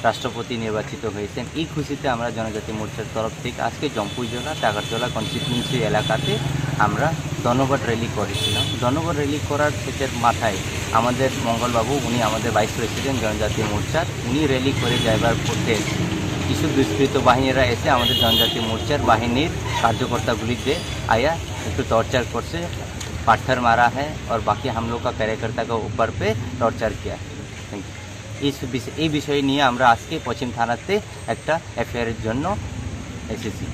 রাষ্ট্রপতি নির্বাচিত হয়েছেন। এই খুশিতে আমরা জনজাতি মোর্চার তরফ থেকে আজকে জম্পুইজলা, টাকারজলা কনস্টিটুয়েন্সি এলাকাতে আমরা ধন্যবাদ র‍্যালি করেছিলাম। ধন্যবাদ র‍্যালি করার ক্ষেত্রে মাথায় আমাদের মঙ্গলবাবু, উনি আমাদের ভাইস প্রেসিডেন্ট জনজাতি মোর্চার, উনি র‍্যালি করে যাইবার পথে কিছু দুষ্কৃত বাহিনীরা এসে আমাদের জনজাতি মোর্চার বাহিনীর কার্যকর্তাগুলিতে আয়া একটু টর্চার করছে, পাথর মারা হ্যায়, আর বাকি হাম লোগ কা কার্যকর্তা কা উপর পে টর্চার কিয়া। Thank you। এই সু-, বিষ-, এই বিষয় নিয়ে আমরা আজকে পশ্চিম থানাতে একটা এফআইআর এর জন্য এসেছি,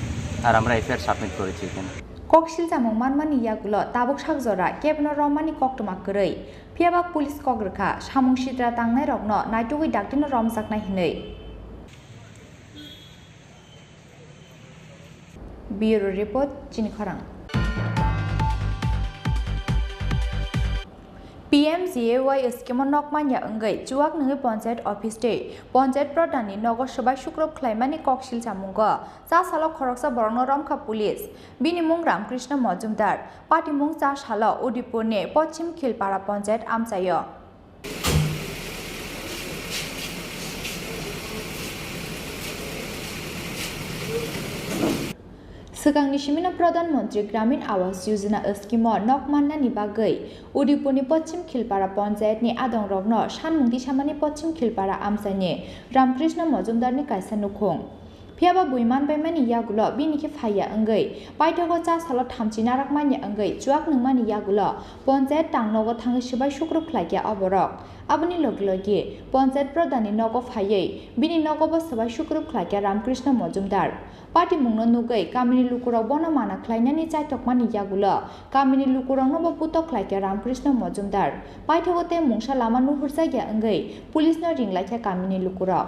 আর আমরা এফআইআর সাবমিট করেছি এখানে। Koksil chamung manmani yagulo tabuk sak jora kebeno romani koktwma kwrwi. Phiyaba police kok rwkha samung sitra tangnairokno naitugwi daktino romjaknai hwnwi. Bureau Report, Chini Khorang. P M G A Y scheme o nok manya wngwi chuak nungwi panchayat office tei panchayat pradhan ni nogo swbai sukrub khlaimani koksil chamungo cha salo khoroksa borokno romkha police. Bini mung Ramkrishna Mojumdar. Patimung cha salo Udaipur ni Pochim Khilpara panchayat amchaio. Swkangni simino Pradhan Mantri Gramin Awas Yojana scheme o nok mannani bagwi Udaipurni Pochim Khilpara Panchayatni adongrokno sanmung tisamani Pochim Khilpara amchaini Ramkrishna Mojumdarni kaisa nukhung. Phiyaba bui manbaimani yagulo bini khe phaiya wngwi paithago cha salo thamchi narak manya wngwi chuak nungmani yagulo Panchayat tangnogo thangwi swbai sukrub khlaikha o borok. Aboni logi logi Panchayat Pradhanni nogo phaiwi bini nogobo swbai sukrub khlaikha Ramkrishna Mojumdar. Patimungno nugwi kamini lukurok bono mana khlainani chaithokmani yagulo kamini lukuroknobo putok khlaikha Ramkrishna Mojumdar. Paithago tei mungsa lama nuhurjakya wngwi police no ringlaikha kamini lukurok.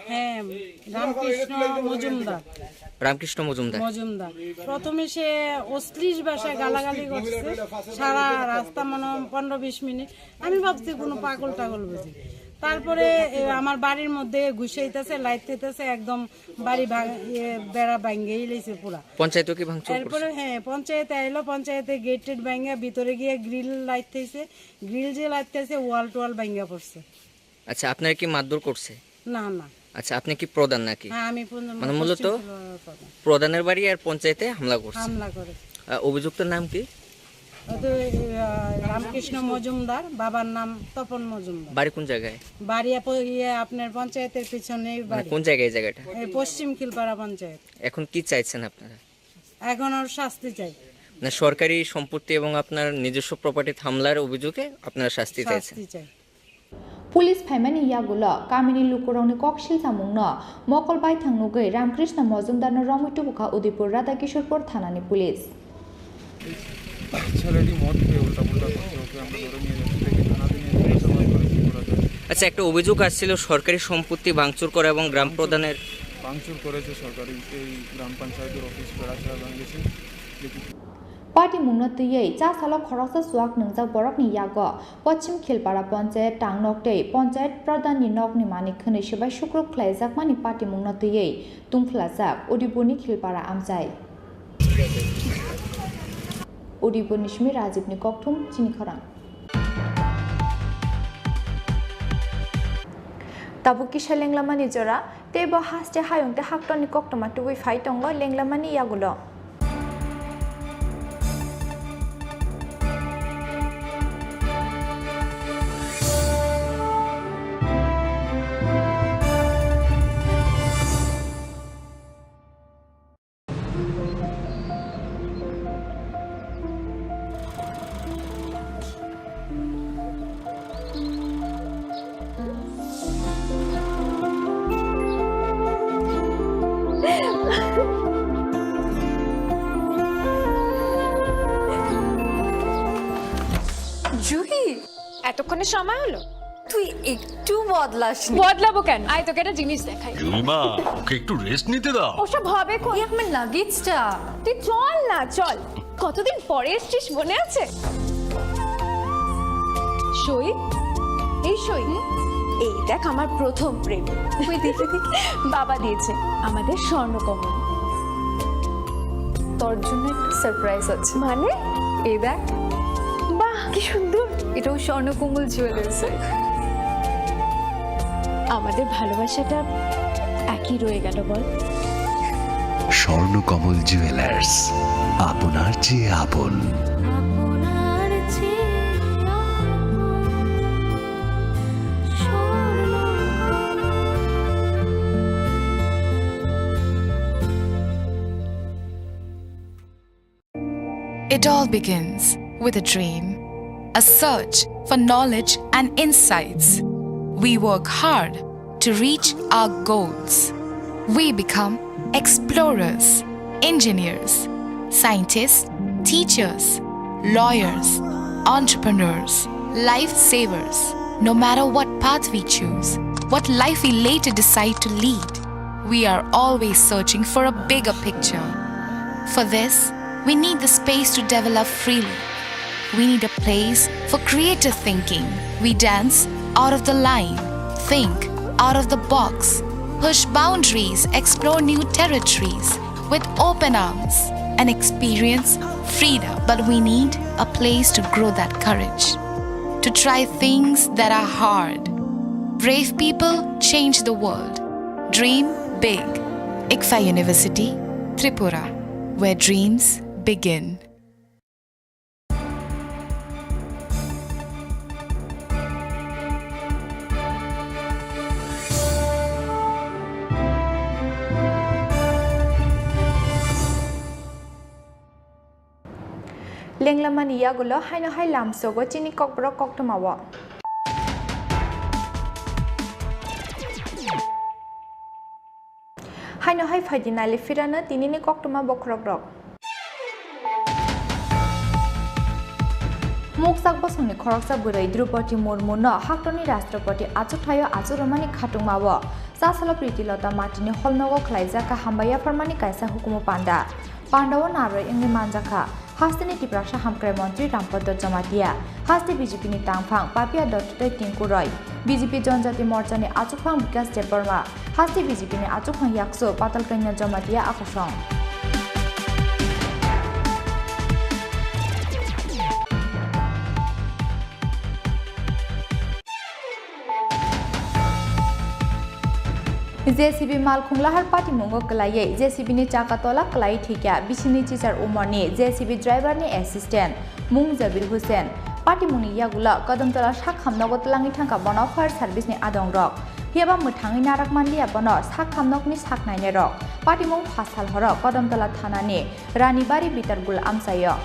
হ্যাঁ, রামকৃষ্ণ মজুমদার। রামকৃষ্ণ মজুমদার। মজুমদার। প্রথমে সে অশ্লীল ভাষায় গালাগালি করছে, সারা রাস্তা মনে হয় পনেরো বিশ মিনিট। আমি ভাবছি কোনো পাগল টাগল বুঝি। তারপরে, এ, আমার বাড়ির মধ্যে ঘুষাইতেছে, লাইট দিতেছে, একদম বাড়ি ভাঙ-, ইয়ে, বেড়া ভাঙিয়ে লাইছে পুরা। পঞ্চায়েতও কি ভাঙচুর করছে? এরপরে, হ্যাঁ, পঞ্চায়েতে আইলো, পঞ্চায়েতে গেট টেট ভাঙিয়া ভিতরে গিয়ে গ্রিল লাইট দিছে, গ্রিল যে লাইট দিছে, ওয়াল টোয়াল ভাঙিয়া পড়ছে। আচ্ছা, আপনারা কি মারধর করছে? না, না। আচ্ছা, আপনি কি প্রধান নাকি? হ্যাঁ, আমি প্রধান, মানে মূলত পশ্চিম ত্রিপুরার প্রধান। প্রধানের বাড়ি আর পঞ্চায়েতে হামলা করছে। হামলা করে। আহ, অভিযুক্তর নাম কি? ও তো, আহ, রামকৃষ্ণ মজুমদার, বাবার নাম তপন মজুমদার। বাড়ি কোন জায়গায়? বাড়ি আপ-, ইয়ে, আপনার পঞ্চায়েতের পিছনেই মানে বাড়ি। কোন জায়গায় এই জায়গাটা? এই পশ্চিম খিলপাড়া পঞ্চায়েত। এখন কি চাইছেন আপনারা? এখন ওর শাস্তি চাই। না, সরকারি সম্পত্তি এবং আপনার নিজস্ব প্রপার্টিত হামলার অভিযোগে আপনারা শাস্তি চাইছেন? শাস্তি চাই। Police phaimani yagulo kamini lukurokni kok silchamungno mokol baithang nugwi Ramkrishna Mojumdarno romwi tubukha Udaipur Radhakishorpur thanani police. ছেলেটি মদ খেয়ে উল্টাপুল্টা করছে, ওকে আমরা ধরে নিয়ে যাচ্ছি, দেখি থানাতে নিয়ে জিজ্ঞাসাবাদ করে কি করা যায়। আচ্ছা, একটা অভিযোগ আসছিল সরকারি সম্পত্তি ভাঙচুর করা এবং গ্রাম প্রধানের ভাঙচুর করেছে সরকারি, এই গ্রাম পঞ্চায়েতের অফিস বেড়া ছেড়া ভেঙেছে। দেখি Patimungno twiwi cha salo khoroksa chuak nwngjak borokni yago Pochim Khilpara Ponchayat tangnok tei Ponchayat Pradhanni nokni manik hwnwi swbai sukrub khlaijakmani patimungno twiwi tungphlajak Udaipurni Khilpara amchai. Udaipurni simi Rajibni kokthum chini khorang. Tabuk kisa lenglamani jora, tei bo haste hayung tei haktorni koktwma tubui phai tongo lenglamani yagulo. এতক্ষণে সময় হলো? তুই একটু বদলাসনি। বদলাবো কেন? আয়, তোকে একটা জিনিস দেখাই। জুলিমা, ওকে একটু রেস্ট নিতে দাও। ওসব হবে কোন? এই আমার লাগেজটা। তুই চল না, চল। কতদিন পরে এসছিস, মনে আছে? সই, এই সই, এই দেখ আমার প্রথম প্রেম। ওই দেখে দেখে বাবা দিয়েছে আমাদের স্বর্ণকমল। তোর জন্য একটা সারপ্রাইজ আছে। মানে? এই দেখ। বাহ, কি সুন্দর। এটাও স্বর্ণকমল জুয়েলার্সের। আমাদের ভালোবাসাটা একই রয়ে গেল, বল? স্বর্ণকমল জুয়েলার্স, আপনার চেয়ে আপন। It all begins with a dream, a search for knowledge and insights. We work hard to reach our goals. We become explorers, engineers, scientists, teachers, lawyers, entrepreneurs, lifesavers. No matter what path we choose, what life we later decide to lead, we are always searching for a bigger picture. For this, we need the space to develop freely. We need a place for creative thinking. We dance out of the line, think out of the box, push boundaries, explore new territories with open arms, and experience freedom. But we need a place to grow that courage, to try things that are hard. Brave people change the world. Dream big. ICFAI University, Tripura, where dreams begin. Lenglamani yagulo haino hai lamsogo chini kokborok koktwmao. Haino hai phaidi nali phirano tinini koktwma bokhorokrok. Muksak bosongni khoroksa bwrwi Droupadi Murmuno haktorni Rashtrapati achukthai-o achuk rwmani khatungmao Chasalo Priti Lota Matini holnogo khlaijak kha hambai yapharmani kaisa hukumu panda. Pandao narwi wngwi manjakha hasteni Tiprasa hamkrai montri Rampador Jamatia, haste B J P ni tangphang Papia Dotto tei Tinku Roy, B J P Jonjati Morchani achukphang Bikash Debbarma, haste B J P ni achukphang yaksu Patal Kanya Jamatia akosong. J C B malkhung lahar patimungo kwlaiwi J C B ni chaka tola kwlaiwi thwikha bisingni chichar umorni J C B driver ni assistant mung Jabir Hussain. Patimungni yagulo Kadomtola sak hamnogo twlangwi thangkha bono fire service ni adongrok. Phiyaba mwthangwi narak manliya bono sak hamnokni sak nainairok. Patimung phasal horo Kadomtola thanani Ranibari Bitargul amchaio.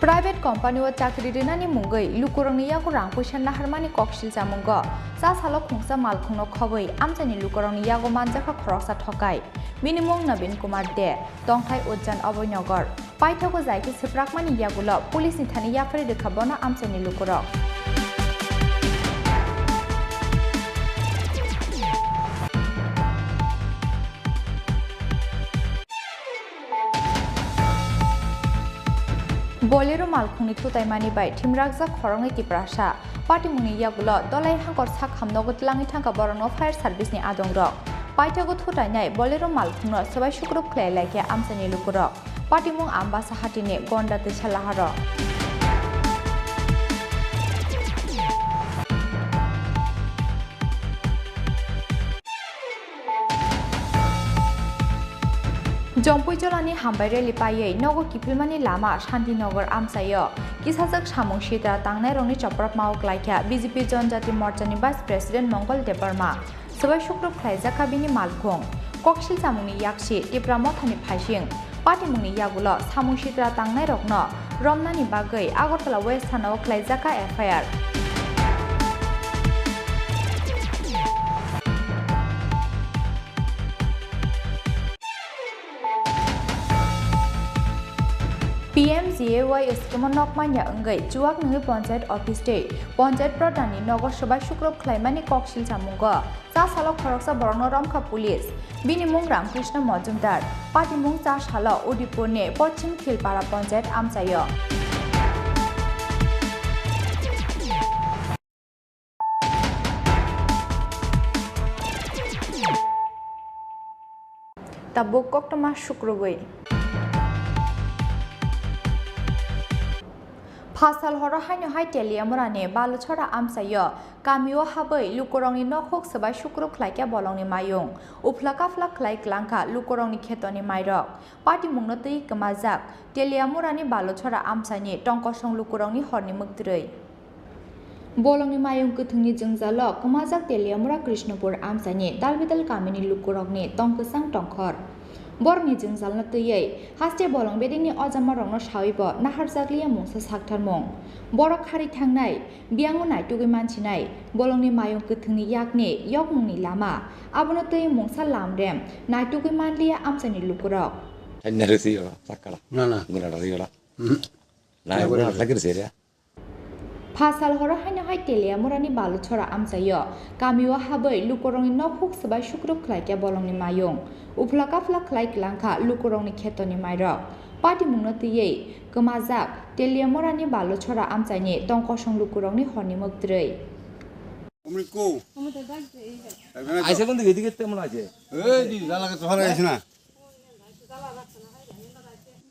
Private company o chakri rinani mungwi lukurokni yago rang puisa naharmani koksil chamungo. Chasalo khungsa malkhungno khobwi amchaini lukurokni yago manjakha khoroksa thokai. Bini mung Nabin Kumar De, tongthai Ujjan Abhoynagar. Paithago jai khe swprakmani yagulo police ni thani yapharwi rwkha bono amchaini lukurok. Bolero malkhungni thutaimani bai thimrakjak khoroknwi Tiprasa. Patimungni yagulo Dolai Hangkor sak hamnogo twlangwi thangkha borokno fire service ni adongrok. Paithago thutainai Bolero malkhungno swbai sukrup khlai laikha amchaini lukurok. Patimung Ambasa hatini Gonda Twisa Laharo. Jompui Jolani hambai rally paiwi nogo kiphilmani lama Shantinagar amchaio kisajak samung sitra tangnairokni chopropmao klaikha B J P Jonjati Morchani Vice President Mongol Debbarma. Swbai sukrup khlaijak kha bini malkhung. Koksil chamungni yaksi Tipra Mothani phaising patimungni yagulo samung sitra tangnairokno romnani bagwi Agartala West Thanao khlaijak kha F I R. C A Y scheme o nok manya wngwi chuwak nungwi panchayat office tei panchayat pradhan ni nogo swbai sukrub khlaimani kok silchamungo. Cha salo khoroksa borokno romkha police. Bini mung Ramkrishna Majumdar. Patimung cha salo Udaipur ni Pochim Khilpara panchayat amchaio. Tabuk koktwma sukrubwi. Phasal horo haino hai Teliamurani Baluchora amchaio kamio habwi lukurokni nok huk swbai sukrub khlaikha bolongni mayung. Uphla kaphla khlai klangkha lukurokni khetoni mairok. Patimungno twi kwmajak Teliamurani Baluchora amchaini tongkosong lukurokni horni mwktwrwi. Bolongni mayung kwthwngni jwngjalo kwmajak Teliamura Krishnapur amchaini Dalbidal kamini lukurokni tong kwchang tongkhor. Borokni jwngjalno twiwi haste bolong bedengni ojamarokno sawibo naharjakliya mungsa saktharmung. Borok khari thangnai, biyango naitugwi manchinai, bolongni mayung kwthwngni yakni yokmungni lama, abono twiwi mungsa lamrem naitugwi manliya amchaini lukurok. Hanya resi ora, sakala. Na, na. Guna resi ora. Mhm. Na, guna resi ora. Phasal horo haino hai Teliamurani Baluchora amchaio kamio habwi lukurokni nok huk swbai sukrub khlaikha bolongni mayung. Uphla kaphla khlai klangkha lukurokni khetoni mairok. Patimungno twiwi kwmajak Teliamurani Baluchora amchaini tongkosong lukurokni horni mwktwrwi. Aise kondi gedi gedi temon aise. এই যে জ্বালা করতে ভালো লাগছে না।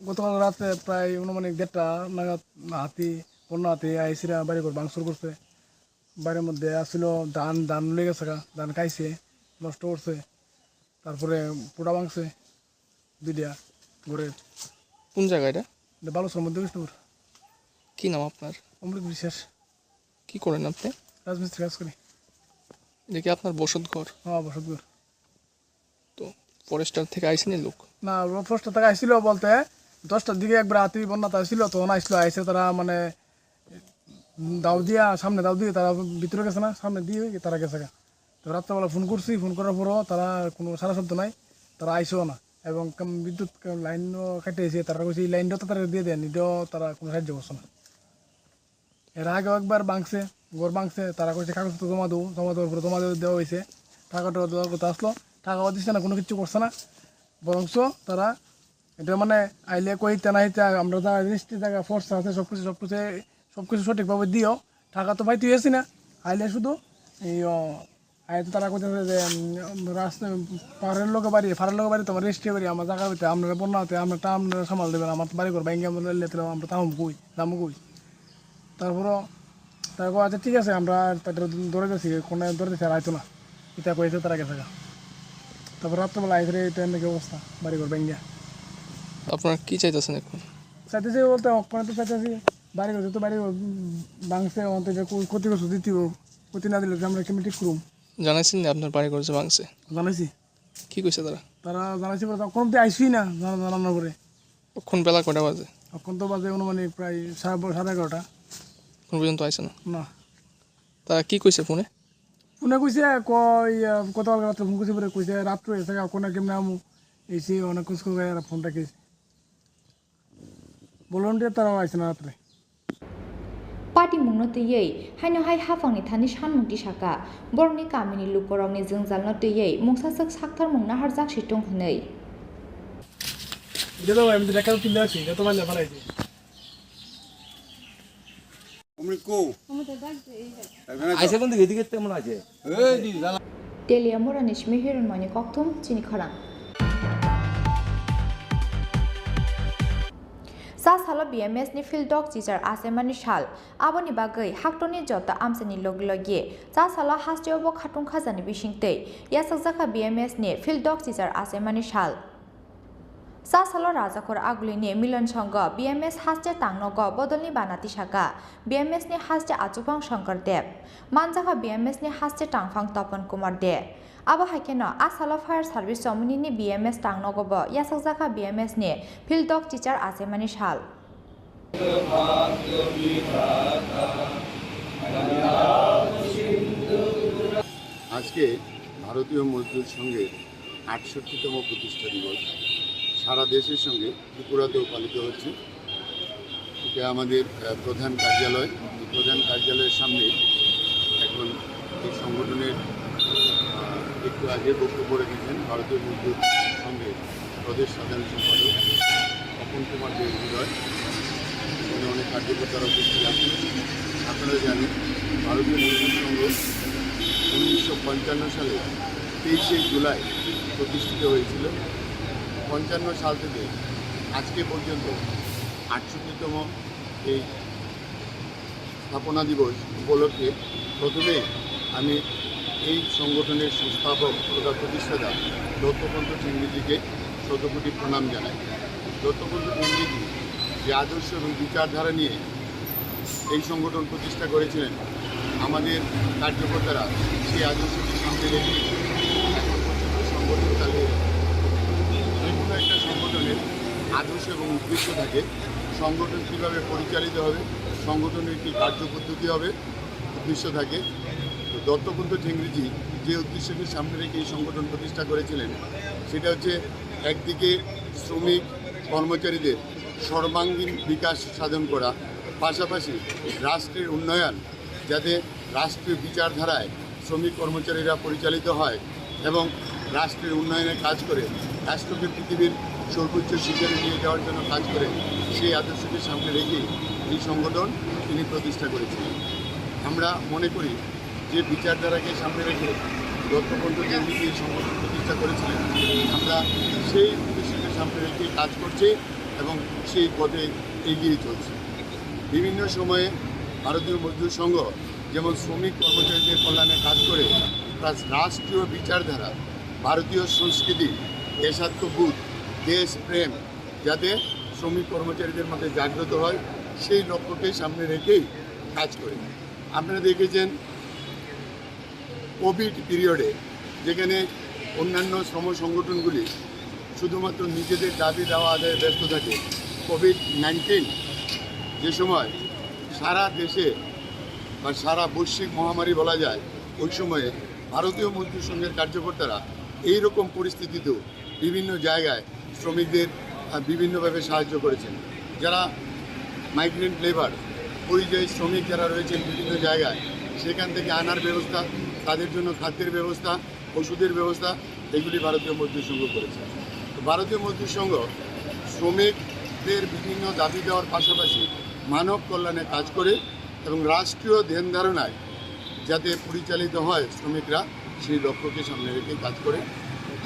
গতকাল রাতে প্রায় অনুমানিক দেড়টা নাগাদ হাতি বন্য হাতি আইসিরা বাড়িঘর ভাঙচুর করছে। বাড়ির মধ্যে আসিল ধান, ধান লয়ে গেছে গা, ধান খাইছে, নষ্ট করছে। তারপরে পোড়া ভাঙছে দুইটা ঘরের। কোন জায়গা এটা? এটা বালুচর মধ্যে কৃষ্ণপুর। কি নাম আপনার? অমৃত বিশ্বাস। কি করেন আপনি? রাজমিস্ত্রি কাজ করি। এটা কি আপনার বসত ঘর? হ্যাঁ, বসত ঘর। তো ফরেস্টার থেকে আইসেনি লোক? না, ওরা ফরেস্টার থেকে আইছিল বলতে দশটার দিকে একবার হাতি বন্যাতে আইছিল, তখন আইছিল, আইসে তারা মানে দাও দিয়া, সামনে দাও দিয়ে তারা ভিতরে গেছে না, সামনে দিয়ে তারা গেছে গা। তো রাত্রেবেলা ফোন করছি, ফোন করার পরও তারা কোনো সারা শব্দ নাই, তারা আইসেও না। এবং কাম-, বিদ্যুৎ কা-, লাইনও কাটিয়েছে, তারা কইছে এই লাইনটা তো তারা দিয়ে দেন, এটাও তারা কোনো সাহায্য করছে না। এর আগেও একবার ভাঙছে, ঘর ভাঙছে, তারা কইছে কাগজপত্র জমা দেবো, জমা দেওয়ার পরে জমা দেওয়া, দেওয়া হয়েছে, টাকা টাকা দেওয়ার কথা আসলো, টাকাও দিচ্ছে না, কোনো কিচ্ছু করছে না। বরঞ্চ তারা এটা মানে আইলে কইতে না হইতে আমরা যা রেজিস্ট্রি জায়গা ফোর্স আছে, সব কিছু, সব কিছু, সব কিছু সঠিকভাবে দিও, টাকা তো পাইতে হয়েছি না, আইলে শুধু এই, ও, আইতে তারা কইতেছে যে, উম, রাস্তা, পাহাড়ের লোকে বাড়ি, পাহাড়ের লোকে বাড়ি, তোমার রেজিস্ট্রি বাড়ি, আমার জায়গা হইতে আপনারা বন্যা হতে আপনারটা আপনারা সামাল দেবেন, আমার তো বাড়ি ঘর ভাঙে আমরা লেতলে আমরা তাহম কই, দাম কই। তারপরও তারা কয়, "আচ্ছা, ঠিক আছে, আমরা তাদের ধরে দিয়েছি, কোনো ধরে দিয়েছি, আর আইতো না।" এটা কয়েছে তারা গেছে গা। তারপর রাত্রেবেলা আইসে রে, এটা নাকি অবস্থা, বাড়ি ঘর ভাঙ্গিয়া। আপনারা কি চাইতেছেন এখন? চাইতেছি বলতে, ওখানে তো চাইতেছি, বাড়ি ঘর তো বাড়ি ঘর, উম, ভাঙছে, ওখান থেকে ক্ষতিগ্রস্ত দিতে হবে, ক্ষতি না দিলে তো আমরা কেমনি ঠিক করুম? জানাইছেন না আপনার বাড়ি ঘর যে ভাঙছে? জানাইছি। কি কইছে তারা? তারা জানাইছে বলে, তখন তো আইসি না, জানা-, জানানোর পরে। এখন বেলা কয়টা বাজে? এখন তো বাজে অনুমানিক প্রায় সাড়ে ব-, সাড়ে এগারোটা। এখন পর্যন্ত আইছে না? না। তারা কি কইছে ফোনে? ফোনে কইছে, কই, আহ, গতকাল রাত্রে ফোন করছে, পরে কইছে, "রাত্রে এসে ওখানে কেমনে আমু?" এসে অনেক কিছু করে আর ফোনটা কেছে। Volunteer তারাও আইছে না রাত্রে। Patimungno twiwi haino hai haphangni thani sanmung tisaka, borokni kamini lukurokni jwngjalno twiwi mungsaswk saktharmung naharjak si tong hwnwi. এটা তো এমনি দেখা তুলে আছি, এটা তো মাইলে বানাইছি। Aise kondi gedi gedi temon aise. Teliamurani simi hiron mani kokthum chini khorang. Cha salo B M S ni field dog chichar achaimani sal, aboni bagwi haktorni joto amchaini logi logi cha salo hasteo bo khatung khajani bisingtwi yachakjakha B M S ni field dog chichar achaimani sal. Cha salo Rajakhor Agulini Milon Songho B M S haste tangnogo bodolni bana tisaka B M S ni haste Achuphang Shankar Deb, manjakha B M S ni haste tangphang Topon Kumar De. Abo hai kheno a salo fire service chomoni ni B M S tangnogo bo yachakjakha B M S ni field dog chichar achaimani sal. আজকে ভারতীয় মজদুর সংঘের আটষট্টিতম প্রতিষ্ঠা দিবস সারা দেশের সঙ্গে ত্রিপুরাতেও পালিত হচ্ছে। এটা আমাদের, আহ, প্রধান কার্যালয়। এই প্রধান কার্যালয়ের সামনে এখন এই সংগঠনের, আহ, একটু আগে বক্তব্য রেখেছেন ভারতীয় মজদুর সংঘের প্রদেশ সাধারণ সম্পাদক অপন কুমার দে মহোদয়। এখানে অনেক কার্যকর্তারা উপস্থিত আছেন। আপনারা জানেন, ভারতীয় মজদুর সংঘ উনিশশো পঞ্চান্ন সালে তেইশে জুলাই প্রতিষ্ঠিত হয়েছিল। পঞ্চান্ন সাল থেকে আজকে পর্যন্ত আটষট্টিতম এই স্থাপনা দিবস উপলক্ষে প্রথমে আমি এই সংগঠনের সংস্থাপক তথা প্রতিষ্ঠাতা দত্তপন্ত ঠেঙ্গিজিকে শতকোটি প্রণাম জানাই। দত্তপন্ত ঠেঙ্গিজি যে আদর্শ এবং বিচারধারা নিয়ে এই সংগঠন প্রতিষ্ঠা করেছিলেন, আমাদের কার্যকর্তারা সেই আদর্শকে সামনে রেখে এখন পর্যন্ত সংগঠন চালিয়ে যাচ্ছে। যে কোনো একটা সংগঠনের আদর্শ এবং উদ্দেশ্য থাকে, সংগঠন কীভাবে পরিচালিত হবে, সংগঠনের কী কার্যপদ্ধতি হবে, উদ্দেশ্য থাকে। তো দত্তপন্ত ঠেঙ্গিজি যে উদ্দেশ্যকে সামনে রেখে এই সংগঠন প্রতিষ্ঠা করেছিলেন, সেটা হচ্ছে একদিকে শ্রমিক কর্মচারীদের সর্বাঙ্গীন বিকাশ সাধন করা, পাশাপাশি রাষ্ট্রের উন্নয়ন যাতে রাষ্ট্রীয় বিচারধারায় শ্রমিক কর্মচারীরা পরিচালিত হয় এবং রাষ্ট্রের উন্নয়নে কাজ করে, রাষ্ট্রকে পৃথিবীর সর্বোচ্চ শিখরে নিয়ে যাওয়ার জন্য কাজ করে, সেই আদর্শকে সামনে রেখেই এই সংগঠন তিনি প্রতিষ্ঠা করেছিলেন। আমরা মনে করি যে বিচারধারাকে সামনে রেখে দত্তপন্ত ঠেঙ্গিজি এই সংগঠন প্রতিষ্ঠা করেছিলেন, আমরা সেই উদ্দেশ্যকে সামনে রেখে কাজ করছি এবং সেই পথে এগিয়ে চলছি। বিভিন্ন সময়ে ভারতীয় মজদুর সংঘ যেমন শ্রমিক কর্মচারীদের কল্যাণে কাজ করে, প্লাস রাষ্ট্রীয় বিচারধারা, ভারতীয় সংস্কৃতি, দেশাত্মবোধ, দেশপ্রেম যাতে শ্রমিক কর্মচারীদের মধ্যে জাগ্রত হয়, সেই লক্ষ্যকে সামনে রেখেই কাজ করে। আপনারা দেখেছেন কোভিড পিরিয়ডে যেখানে অন্যান্য শ্রম সংগঠনগুলি শুধুমাত্র নিজেদের দাবি দাওয়া আদায়ে ব্যস্ত থাকে, কোভিড নাইনটিন যে সময় সারা দেশে বা সারা বৈশ্বিক মহামারী বলা যায়, ওই সময়ে ভারতীয় মজদুর সংঘের কার্যকর্তারা এইরকম পরিস্থিতিতেও বিভিন্ন জায়গায় শ্রমিকদের, আহ, বিভিন্নভাবে সাহায্য করেছেন। যারা মাইগ্রেন্ট লেবার, পরিযায়ী শ্রমিক যারা রয়েছেন বিভিন্ন জায়গায়, সেখান থেকে আনার ব্যবস্থা, তাদের জন্য খাদ্যের ব্যবস্থা, ওষুধের ব্যবস্থা, এগুলি ভারতীয় মজদুর সংঘ করেছে। তো ভারতীয় মজদুর সংঘ শ্রমিকদের বিভিন্ন দাবি দেওয়ার পাশাপাশি মানব কল্যাণে কাজ করে এবং রাষ্ট্রীয় ধ্যান ধারণায় যাতে পরিচালিত হয় শ্রমিকরা, সেই লক্ষ্যকে সামনে রেখে কাজ করে।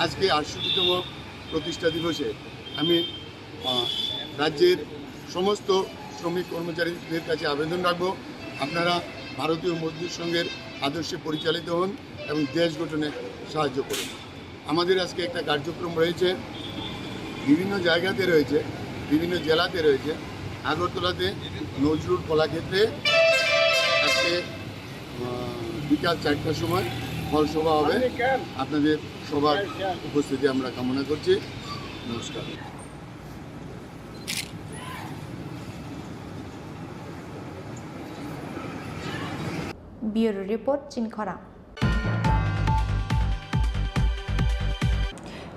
আজকে আটষট্টিতম প্রতিষ্ঠা দিবসে আমি, আহ, রাজ্যের সমস্ত শ্রমিক কর্মচারীদের কাছে আবেদন রাখব, আপনারা ভারতীয় মজদুর সংঘের আদর্শে পরিচালিত হন এবং দেশ গঠনে সাহায্য করুন। আমাদের আজকে একটা কার্যক্রম রয়েছে, বিভিন্ন জায়গাতে রয়েছে, বিভিন্ন জেলাতে রয়েছে। আগরতলাতে নজরুল কলাক্ষেত্রে আজকে, আহ, বিকাল চারটার সময় হল সভা হবে। আপনাদের সবার উপস্থিতি আমরা কামনা করছি। নমস্কার। Bureau Report, Chini Khorang.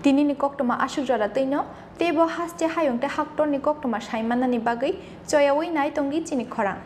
Tinini koktwma aswk jora twino, teibo haste hayung tei haktorni koktwma sai mannani bagwi choyaui nai tongdi chini khorang.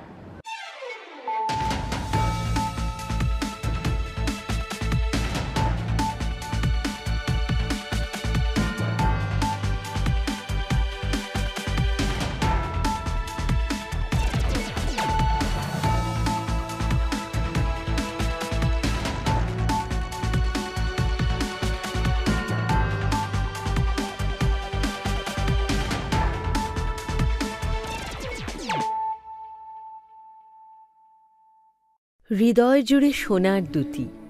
হৃদয় জুড়ে সোনার দ্যুতি।